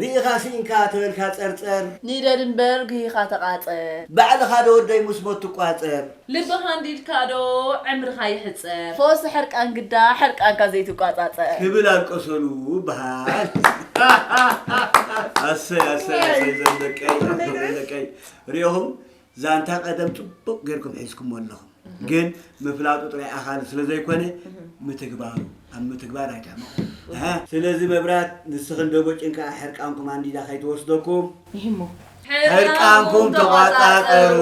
ርኢኻ ስኢንካ ተበልካ ጸርጸር። ንደድ እምበር ግሂኻ ተቓጸር። ባዕልኻ ዶ ወደይ ምስ ሞት ትቋጸር። ልብኻ ኣንዲድካ ዶ ዕምርኻ ይሕጸር። ፈወሲ ሕርቃን ግዳ ሕርቃንካ ዘይትቋጻጸር። ክብል ኣልቀሰሉ በሃል። ኣሰይ ኣሰይ ኣሰይ ዘም ደቀይ ኣሰይ ደቀይ ሪኢኹም ዛንታ ቀደም ጽቡቕ ጌርኩም ሒዝኩሞ ኣለኹም። ግን ምፍላጡ ጥራይ ኣኻሊ ስለ ዘይኮነ ምትግባሩ ኣብ ምትግባር ኣይትሕመቑ። ስለዚ መብራት ንስኽን ደቦጭን ከኣ ሕርቃንኩም ኣንዲዳ ከይትወስደኩም። ይህሞ። ሕርቃንኩም ተቋጻጸሩ።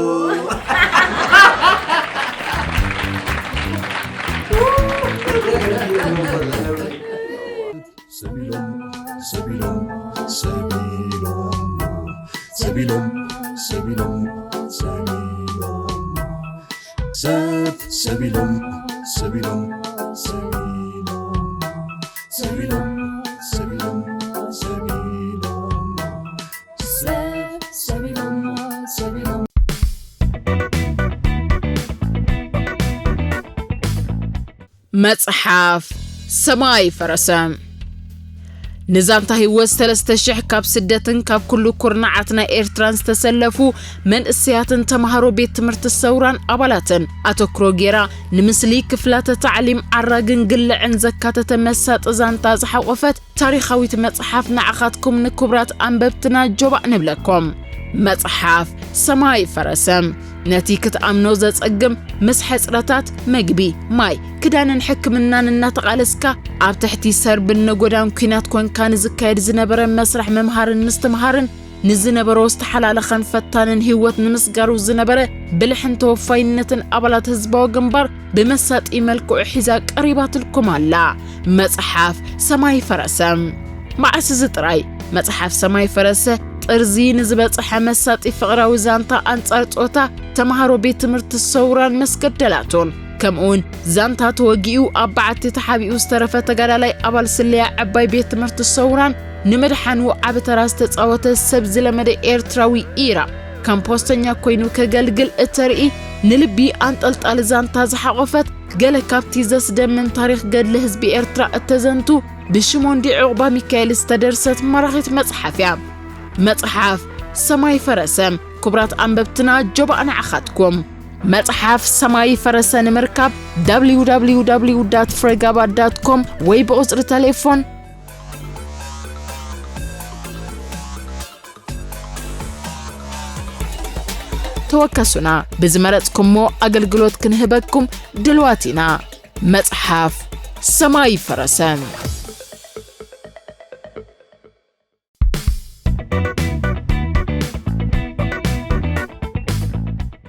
ሰቢሎም ሰቢሎም ሰቢሎም ሰቢሎም ሰቢሎም ሰቢሎም ሰብ ሰቢሎም ሰቢሎም ሰቢሎም ሰቢሎም ሰቢሎም ሰቢሎም ሰብ ሰቢሎም ሰቢሎም መጽሓፍ ሰማይ ፈረሰ። ንዛንታ ህይወት ሰለስተ ሽሕ ካብ ስደትን ካብ ኩሉ ኩርናዓት ናይ ኤርትራን ዝተሰለፉ መንእሰያትን ተማሃሮ ቤት ትምህርቲ ሰውራን ኣባላትን ኣተኩሮ ጌራ፣ ንምስሊ ክፍላተ ታዕሊም ዓራግን ግልዕን ዘካተተ መሳጢ ዛንታ ዝሓቆፈት ታሪኻዊት መጽሓፍ ንዓኻትኩም ንክቡራት ኣንበብትና ጆባእ ንብለኩም። መጽሓፍ ሰማይ ፈረሰ። ነቲ ክትኣምኖ ዘጸግም፣ ምስ ሕጽረታት መግቢ፣ ማይ፣ ክዳንን ሕክምናን እናተቓለስካ፣ ኣብ ትሕቲ ሰርብን ነጎዳን ኲናት ኮንካ ንዝካየድ ዝነበረ መስርሕ ምምሃርን ምስትምሃርን፣ ንዝነበሮ ዝተሓላለኸን ፈታንን ህይወት ንምስጋሩ ዝነበረ ብልሕን ተወፋይነትን ኣባላት ህዝባዊ ግንባር ብመሳጢ መልክዑ ሒዛ ቀሪባትልኩም ኣላ። መጽሓፍ ሰማይ ፈረሰ። መዓስ እዚ ጥራይ፣ መጽሓፍ ሰማይ ፈረሰ ጥርዚ ንዝበጽሐ መሳጢ ፍቕራዊ ዛንታ ኣንጻር ጾታ ተማሃሮ ቤት ትምህርቲ ሰውራን መስገደላቱን፣ ከምኡውን ዛንታ ተወጊኡ ኣብ በዓቲ ተሓቢኡ ዝተረፈ ተጋዳላይ ኣባል ስለያ ዕባይ ቤት ትምህርቲ ሰውራን ንምድሓኑ ዓቢ ተራ ዝተጻወተ ሰብ ዝለመደ ኤርትራዊ ኢራ ከም ፖስተኛ ኮይኑ ከገልግል እተርኢ ንልቢ ኣንጠልጣሊ ዛንታ ዝሓቖፈት ገለ ካብቲ ዘስደምም ታሪኽ ገድሊ ህዝቢ ኤርትራ እተዘንቱ ብሽሞንዲ ዑቕባ ሚካኤል ዝተደርሰት ማራኺት መጽሓፍ እያ። መጽሓፍ ሰማይ ፈረሰ። ክቡራት ኣንበብትና ጆባእ ንዓኻትኩም። መጽሓፍ ሰማይ ፈረሰ ንምርካብ www ፍሬጋባ ዳት ኮም ወይ ብቑጽሪ ቴሌፎን ተወከሱና። ብዝመረጽኩሞ ኣገልግሎት ክንህበኩም ድልዋት ኢና። መጽሓፍ ሰማይ ፈረሰ።